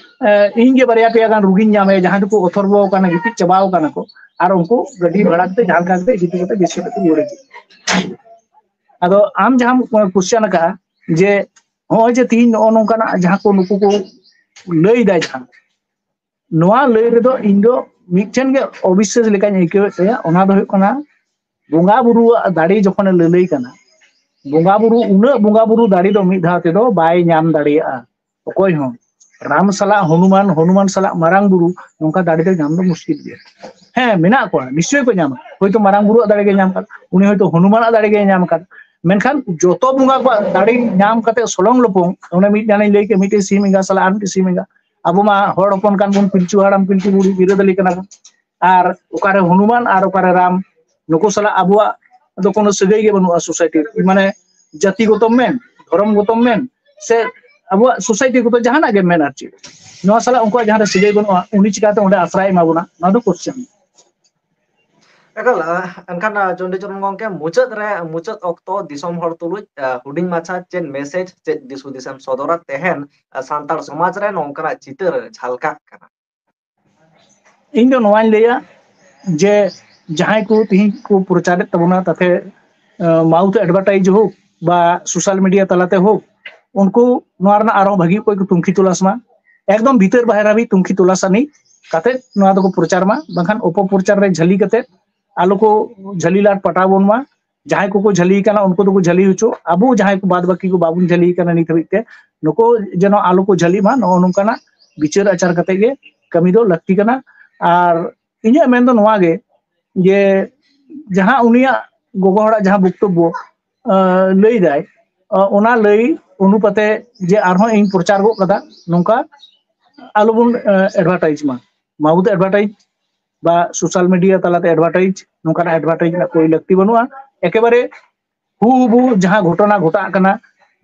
ᱮ, ᱤᱧ ᱜᱮ ᱵᱟᱨᱭᱟ ᱯᱮᱭᱟ ᱜᱟᱱ ᱨᱩᱜᱤᱧ ᱧᱟᱢᱮ, ᱡᱟᱦᱟᱸᱭ ᱫᱚᱠᱚ ᱚᱛᱷᱚᱨᱵᱚ ᱟᱠᱟᱱᱟ, ᱜᱤᱛᱤᱡ ᱪᱟᱵᱟᱣ ᱟᱠᱟᱱᱟ ᱠᱚ, ᱟᱨ ᱩᱱᱠᱩ ᱜᱟᱹᱰᱤ ᱵᱷᱟᱲᱟ ᱠᱟᱛᱮ ᱡᱟᱦᱟᱸ ᱞᱮᱠᱟ ᱠᱟᱛᱮ ᱤᱫᱤ ᱠᱟᱛᱮ ᱵᱮᱥ ᱠᱟᱛᱮ ᱠᱚ ᱨᱩᱣᱟᱹᱲ ᱦᱤᱡᱩᱜ᱾ ᱟᱫᱚ ᱟᱢ ᱡᱟᱦᱟᱸᱢ ᱠᱩᱥᱪᱟᱱ ᱟᱠᱟᱫᱼᱟ ᱡᱮ ᱱᱚᱜᱼᱚᱭ ᱡᱮ ᱛᱤᱦᱤᱧ ᱱᱚᱜᱼᱚ ᱱᱚᱝᱠᱟᱱᱟᱜ ᱡᱟᱦᱟᱸ ᱠᱚ ᱱᱩᱠᱩ ᱠᱚ ᱞᱟᱹᱭ ᱮᱫᱟ, ᱡᱟᱦᱟᱸ ᱱᱚᱣᱟ ᱞᱟᱹᱭ ᱨᱮᱫᱚ ᱤᱧ ᱫᱚ ᱢᱤᱫᱴᱷᱮᱱ ᱜᱮ ᱚᱵᱤᱥᱥᱟᱹᱥ ᱞᱮᱠᱟᱧ ᱟᱹᱭᱠᱟᱹᱣᱮᱫ ᱛᱟᱭᱟ, ᱚᱱᱟ ᱫᱚ ᱦᱩᱭᱩᱜ ᱠᱟᱱᱟ ᱵᱚᱸᱜᱟ ᱵᱩᱨᱩᱣᱟᱜ ᱫᱟᱲᱮ ᱡᱚᱠᱷᱚᱱᱮ ᱞᱟᱹᱞᱟᱹᱭ ᱠᱟᱱᱟ, ᱵᱚᱸᱜᱟ ᱵᱩᱨᱩ, ᱩᱱᱟᱹᱜ ᱵᱚᱸᱜᱟ ᱵᱩᱨᱩ ᱫᱟᱲᱮ ᱫᱚ ᱢᱤᱫ ᱫᱷᱟᱣ ᱛᱮᱫᱚ ᱵᱟᱭ ᱧᱟᱢ ᱫᱟᱲᱮᱭᱟᱜᱼᱟ ᱚᱠᱚᱭ ᱦᱚᱸ᱾ ᱨᱟᱢ ᱥᱟᱞᱟᱜ ᱦᱚᱱᱩᱢᱟᱱ, ᱦᱚᱱᱩᱢᱟᱱ ᱥᱟᱞᱟᱜ ᱢᱟᱨᱟᱝ ᱵᱩᱨᱩ, ᱱᱚᱝᱠᱟ ᱫᱟᱲᱮ ᱫᱚ ᱧᱟᱢ ᱫᱚ ᱢᱩᱥᱠᱤᱞ ᱜᱮᱭᱟ᱾ ᱦᱮᱸ, ᱢᱮᱱᱟᱜ ᱠᱚᱣᱟ, ᱱᱤᱥᱪᱚᱭ ᱠᱚ ᱧᱟᱢᱟ, ᱦᱚᱭᱛᱳ ᱢᱟᱨᱟᱝ ᱵᱩᱨᱩᱣᱟᱜ ᱫᱟᱲᱮ ᱜᱮ ᱧᱟᱢ ᱠᱟᱫ, ᱩᱱᱤ ᱦᱚᱭᱛᱳ ᱦᱚᱱᱩᱢᱟᱱᱟᱜ ᱫᱟᱲᱮ ᱜᱮ ᱧᱟᱢ ᱠᱟᱫ, ᱢᱮᱱᱠᱷᱟᱱ ᱡᱚᱛᱚ ᱵᱚᱸᱜᱟ ᱠᱚᱣᱟᱜ ᱫᱟᱲᱮ ᱧᱟᱢ ᱠᱟᱛᱮ ᱥᱚᱞᱚᱝ ᱞᱚᱯᱚᱝ, ᱚᱱᱮ ᱢᱤᱫ ᱡᱟᱦᱟᱸ ᱞᱟᱹᱭ ᱠᱮᱫ, ᱢᱤᱫᱴᱮᱱ ᱥᱤᱢ ᱮᱸᱜᱟ ᱥᱟᱞᱟᱜ ᱟᱨ ᱢᱤᱫᱴᱮᱱ ᱥᱤᱢ ᱮᱸᱜᱟ, ᱟᱵᱚ ᱢᱟ ᱦᱚᱲ ᱦᱚᱯᱚᱱ ᱠᱟᱱ ᱵᱚᱱ, ᱯᱤᱞᱪᱩ ᱦᱟᱲᱟᱢ ᱯᱤᱞᱪᱩ ᱵᱩᱲᱦᱤ ᱵᱤᱨᱟᱹᱫᱟᱹᱞᱤ ᱠᱟᱱᱟ ᱵᱚᱱ, ᱟᱨ ᱚᱠᱟᱨᱮ ᱦᱚᱱᱩᱢᱟᱱ ᱟᱨ ᱚᱠᱟᱨᱮ ᱨᱟᱢ, ᱱᱩᱠᱩ ᱥᱟᱞᱟᱜ ᱟᱵᱚᱣᱟᱜ ᱫᱚ ᱠᱳᱱᱳ ᱥᱟᱹᱜᱟᱹᱭ ᱜᱮ ᱵᱟᱹᱱᱩᱜᱼᱟ ᱥᱳᱥᱟᱭᱴᱤ, ᱢᱟᱱᱮ ᱡᱟᱹᱛᱤ ᱜᱚᱛᱚᱢ ᱢᱮᱱ, ᱫᱷᱚᱨᱚᱢ ᱜᱚᱛᱚᱢ ᱢᱮᱱ, ᱥᱮ ᱟᱵᱚᱣᱟᱜ ᱥᱳᱥᱟᱭᱴᱤ ᱜᱚᱛᱚ ᱡᱟᱦᱟᱱᱟᱜ ᱜᱮ ᱢᱮᱱ, ᱟᱨ ᱪᱮᱫ ᱱᱚᱣᱟ ᱥᱟᱞᱟᱜ ᱩᱱᱠᱩᱣᱟᱜ ᱡᱟᱦᱟᱸ ᱨᱮ ᱥᱟᱹᱜᱟᱹᱭ ᱵᱟᱹᱱᱩᱜᱼᱟ, ᱩᱱᱤ ᱪᱤᱠᱟᱹᱛᱮ ᱚᱸᱰᱮ ᱟᱥᱨᱟᱭ ᱮᱢᱟ ᱵᱚᱱᱟ? ᱱᱚᱣᱟ ᱫᱚ ᱠᱚᱥᱪᱮᱱ᱾ ᱮᱠᱟᱞ᱾ ᱮᱱᱠᱷᱟᱱ ᱪᱚᱱᱰᱤᱪᱚᱨᱚᱱ ᱜᱚᱝᱠᱮ, ᱢᱩᱪᱟᱹᱫ ᱨᱮ, ᱢᱩᱪᱟᱹᱫ ᱚᱠᱛᱚ ᱫᱤᱥᱚᱢ ᱦᱚᱲ ᱛᱩᱞᱩᱡ ᱦᱩᱰᱤᱧ ᱢᱟᱪᱷᱟ ᱪᱮᱫ ᱢᱮᱥᱮᱡᱽ, ᱪᱮᱫ ᱫᱤᱥ ᱦᱩᱫᱤᱥ ᱮᱢ ᱥᱚᱫᱚᱨᱟ ᱛᱮᱦᱮᱧ ᱥᱟᱱᱛᱟᱲ ᱥᱚᱢᱟᱡᱽ ᱨᱮ ᱱᱚᱝᱠᱟᱱᱟᱜ ᱪᱤᱛᱟᱹᱨ ᱡᱷᱟᱞᱠᱟᱜ ᱠᱟᱱᱟ? ᱤᱧ ᱫᱚ ᱱᱚᱣᱟᱧ ᱞᱟᱹᱭᱟ ᱡᱮ ᱡᱟᱦᱟᱸᱭ ᱠᱚ ᱛᱤᱦᱤᱧ ᱠᱚ ᱯᱨᱚᱪᱟᱨᱮᱫ ᱛᱟᱵᱚᱱᱟ, ᱛᱟᱛᱮ ᱢᱟᱣᱩᱛᱷ ᱮᱰᱵᱷᱟᱨᱴᱟᱭᱤᱡᱽ ᱦᱳᱠ ᱵᱟ ᱥᱳᱥᱟᱞ ᱢᱤᱰᱤᱭᱟ ᱛᱟᱞᱟᱛᱮ ᱦᱳᱠ, ᱩᱱᱠᱩ ᱱᱚᱣᱟ ᱨᱮᱱᱟᱜ ᱟᱨᱦᱚᱸ ᱵᱷᱟᱹᱜᱤ ᱚᱠᱚᱡ ᱠᱚ ᱛᱩᱱᱠᱷᱤ ᱛᱚᱞᱟᱥ ᱢᱟ, ᱮᱠᱫᱚᱢ ᱵᱷᱤᱛᱟᱹᱨ ᱵᱟᱦᱮᱨ ᱦᱟᱹᱵᱤᱡ ᱛᱩᱱᱠᱷᱤ ᱛᱚᱞᱟᱥ ᱟᱹᱱᱤᱡ ᱠᱟᱛᱮ ᱱᱚᱣᱟ ᱫᱚᱠᱚ ᱯᱨᱚᱪᱟᱨ ᱢᱟ, ᱵᱟᱝᱠᱷᱟᱱ ᱚᱯᱚᱯᱨᱚᱪᱟᱨ ᱨᱮ ᱡᱷᱟᱹᱞᱤ ᱠᱟᱛᱮ ᱟᱞᱚ ᱠᱚ ᱡᱷᱟᱹᱞᱤ ᱞᱟᱴ ᱯᱟᱴᱟᱣ ᱵᱚᱱ ᱢᱟ᱾ ᱡᱟᱦᱟᱸᱭ ᱠᱚᱠᱚ ᱡᱷᱟᱹᱞᱤ ᱠᱟᱱᱟ ᱩᱱᱠᱩ ᱫᱚᱠᱚ ᱡᱷᱟᱹᱞᱤ ᱦᱚᱪᱚ, ᱟᱵᱚ ᱡᱟᱦᱟᱸᱭ ᱠᱚ ᱵᱟᱫ ᱵᱟᱹᱠᱤ ᱠᱚ ᱵᱟᱵᱚᱱ ᱡᱷᱟᱹᱞᱤ ᱠᱟᱱᱟ ᱱᱤᱛ ᱦᱟᱹᱵᱤᱡ ᱛᱮ, ᱱᱩᱠᱩ ᱡᱮᱱᱚ ᱟᱞᱚ ᱠᱚ ᱡᱷᱟᱹᱞᱤᱜ ᱢᱟ, ᱱᱚᱜᱼᱚ ᱱᱚᱝᱠᱟᱱᱟᱜ ᱵᱤᱪᱟᱹᱨ ᱟᱪᱟᱨ ᱠᱟᱛᱮ ᱜᱮ ᱠᱟᱹᱢᱤ ᱫᱚ ᱞᱟᱹᱠᱛᱤ ᱠᱟᱱᱟ᱾ ᱟᱨ ᱤᱧᱟᱹᱜ ᱢᱮᱱ ᱫᱚ ᱱᱚᱣᱟ ᱜᱮ ᱡᱮ ᱡᱟᱦᱟᱸ ᱩᱱᱤᱭᱟᱜ ᱜᱚᱜᱚ ᱦᱚᱲᱟᱜ ᱡᱟᱦᱟᱸ ᱵᱚᱠᱛᱚᱵᱵᱚ, ᱟᱸ, ᱞᱟᱹᱭ ᱫᱟᱭ, ᱟᱸ, ᱚᱱᱟ ᱞᱟᱹᱭ ᱚᱱᱩᱯᱟᱛᱮ ᱡᱮ ᱟᱨᱦᱚᱸ ᱤᱧ ᱯᱨᱚᱪᱟᱨ ᱜᱚᱫ ᱠᱟᱫᱟ, ᱱᱚᱝᱠᱟ ᱟᱞᱚᱵᱚᱱ, ᱟᱸ, ᱮᱰᱵᱷᱟᱨᱴᱟᱭᱤᱡᱽ ᱢᱟ, ᱢᱟᱣᱩᱛᱷ ᱮᱰᱵᱷᱟᱨᱴᱟᱭᱤᱡᱽ ᱵᱟ ᱥᱳᱥᱟᱞ ᱢᱤᱰᱤᱭᱟ ᱛᱟᱞᱟᱛᱮ ᱮᱰᱵᱷᱟᱨᱴᱟᱭᱤᱡᱽ, ᱱᱚᱝᱠᱟᱱᱟᱜ ᱮᱰᱵᱷᱟᱨᱴᱟᱭᱤᱡᱽ ᱨᱮᱱᱟᱜ ᱠᱳᱭ ᱞᱟᱹᱠᱛᱤ ᱵᱟᱹᱱᱩᱜᱼᱟ᱾ ᱮᱠᱮᱵᱟᱨᱮ ᱦᱩᱵᱦᱩ ᱡᱟᱦᱟᱸ ᱜᱷᱚᱴᱚᱱᱟ ᱜᱷᱚᱴᱟᱜ ᱠᱟᱱᱟ,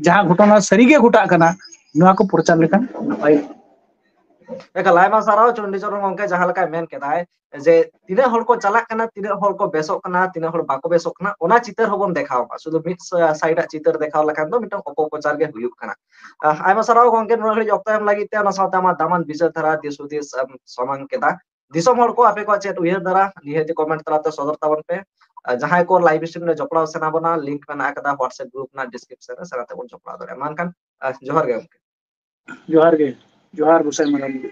ᱡᱟᱦᱟᱸ ᱜᱷᱚᱴᱚᱱᱟ ᱥᱟᱹᱨᱤᱜᱮ ᱜᱷᱚᱴᱟᱜ ᱠᱟᱱᱟ, ᱱᱚᱣᱟ ᱠᱚ ᱯᱨᱚᱪᱟᱨ ᱞᱮᱠᱷᱟᱱ ᱱᱟᱯᱟᱭᱚᱜᱼᱟ᱾ ᱮᱠᱟᱞ, ᱟᱭᱢᱟ ᱥᱟᱨᱦᱟᱣ ᱪᱚᱱᱰᱤᱪᱚᱨᱚᱱ ᱜᱚᱝᱠᱮ, ᱡᱟᱦᱟᱸ ᱞᱮᱠᱟᱭ ᱢᱮᱱ ᱠᱮᱫᱟᱭ ᱡᱮ ᱛᱤᱱᱟᱹᱜ ᱦᱚᱲ ᱠᱚ ᱪᱟᱞᱟᱜ ᱠᱟᱱᱟ, ᱛᱤᱱᱟᱹᱜ ᱦᱚᱲ ᱠᱚ ᱵᱮᱥᱚᱜ ᱠᱟᱱᱟ, ᱛᱤᱱᱟᱹᱜ ᱦᱚᱲ ᱵᱟᱠᱚ ᱵᱮᱥᱚᱜ ᱠᱟᱱᱟ, ᱚᱱᱟ ᱪᱤᱛᱟᱹᱨ ᱦᱚᱸᱵᱚᱱ ᱫᱮᱠᱷᱟᱣ ᱢᱟ᱾ ᱥᱩᱫᱷᱩ ᱢᱤᱫ ᱥᱟᱭᱤᱰ ᱟᱜ ᱪᱤᱛᱟᱹᱨ ᱫᱮᱠᱷᱟᱣ ᱞᱮᱠᱷᱟᱱ ᱫᱚ ᱢᱤᱫᱴᱟᱝ ᱚᱯᱚᱯᱨᱚᱪᱟᱨ ᱜᱮ ᱦᱩᱭᱩᱜ ᱠᱟᱱᱟ᱾ ᱟᱭᱢᱟ ᱥᱟᱨᱦᱟᱣ ᱜᱚᱝᱠᱮ, ᱱᱩᱱᱟᱹᱜ ᱜᱷᱟᱹᱲᱤᱡ ᱚᱠᱛᱚ ᱮᱢ ᱞᱟᱹᱜᱤᱫ ᱛᱮ, ᱚᱱᱟ ᱥᱟᱶᱛᱮ ᱟᱢᱟᱜ ᱫᱟᱢᱟᱱ ᱵᱤᱪᱟᱹᱨ ᱫᱷᱟᱨᱟ ᱫᱤᱥ ᱦᱩᱫᱤᱥ ᱮᱢ ᱥᱟᱢᱟᱝ ᱠᱮᱫᱟ᱾ ᱫᱤᱥᱚᱢ ᱦᱚᱲ ᱠᱚ ᱟᱯᱮ ᱠᱚᱣᱟᱜ ᱪᱮᱫ ᱩᱭᱦᱟᱹᱨ ᱫᱷᱟᱨᱟ, ᱱᱤᱦᱟᱹᱛ ᱠᱚᱢᱮᱱᱴ ᱛᱟᱞᱟᱛᱮ ᱥᱚᱫᱚᱨ ᱛᱟᱵᱚᱱ ᱯᱮ᱾ ᱡᱟᱦᱟᱸᱭ ᱠᱚ ᱞᱟᱭᱤᱵᱷ ᱥᱴᱨᱤᱢ ᱨᱮ ᱡᱚᱯᱲᱟᱣ ᱥᱟᱱᱟ ᱵᱚᱱᱟ, ᱞᱤᱝᱠ ᱢᱮᱱᱟᱜ ᱟᱠᱟᱫᱟ WhatsApp ᱜᱨᱩᱯ ᱨᱮᱱᱟᱜ ᱰᱤᱥᱠᱨᱤᱯᱥᱚᱱ ᱨᱮ, ᱥᱮᱱ ᱠᱟᱛᱮ ᱵᱚᱱ ᱡᱚᱯᱲᱟᱣ ᱫᱟᱲᱮᱭᱟᱜᱼᱟ᱾ ᱢᱟ ᱮᱱᱠᱷᱟᱱ, ᱡᱚᱦᱟᱨ ᱜᱮ ᱜᱚᱝᱠᱮ᱾ ᱡᱚᱦᱟᱨ ᱜᱮ, ᱡᱚᱦᱟᱨ ᱜᱚᱸᱥᱟᱭ ᱢᱟᱨᱟᱝ ᱵᱩᱨᱩ᱾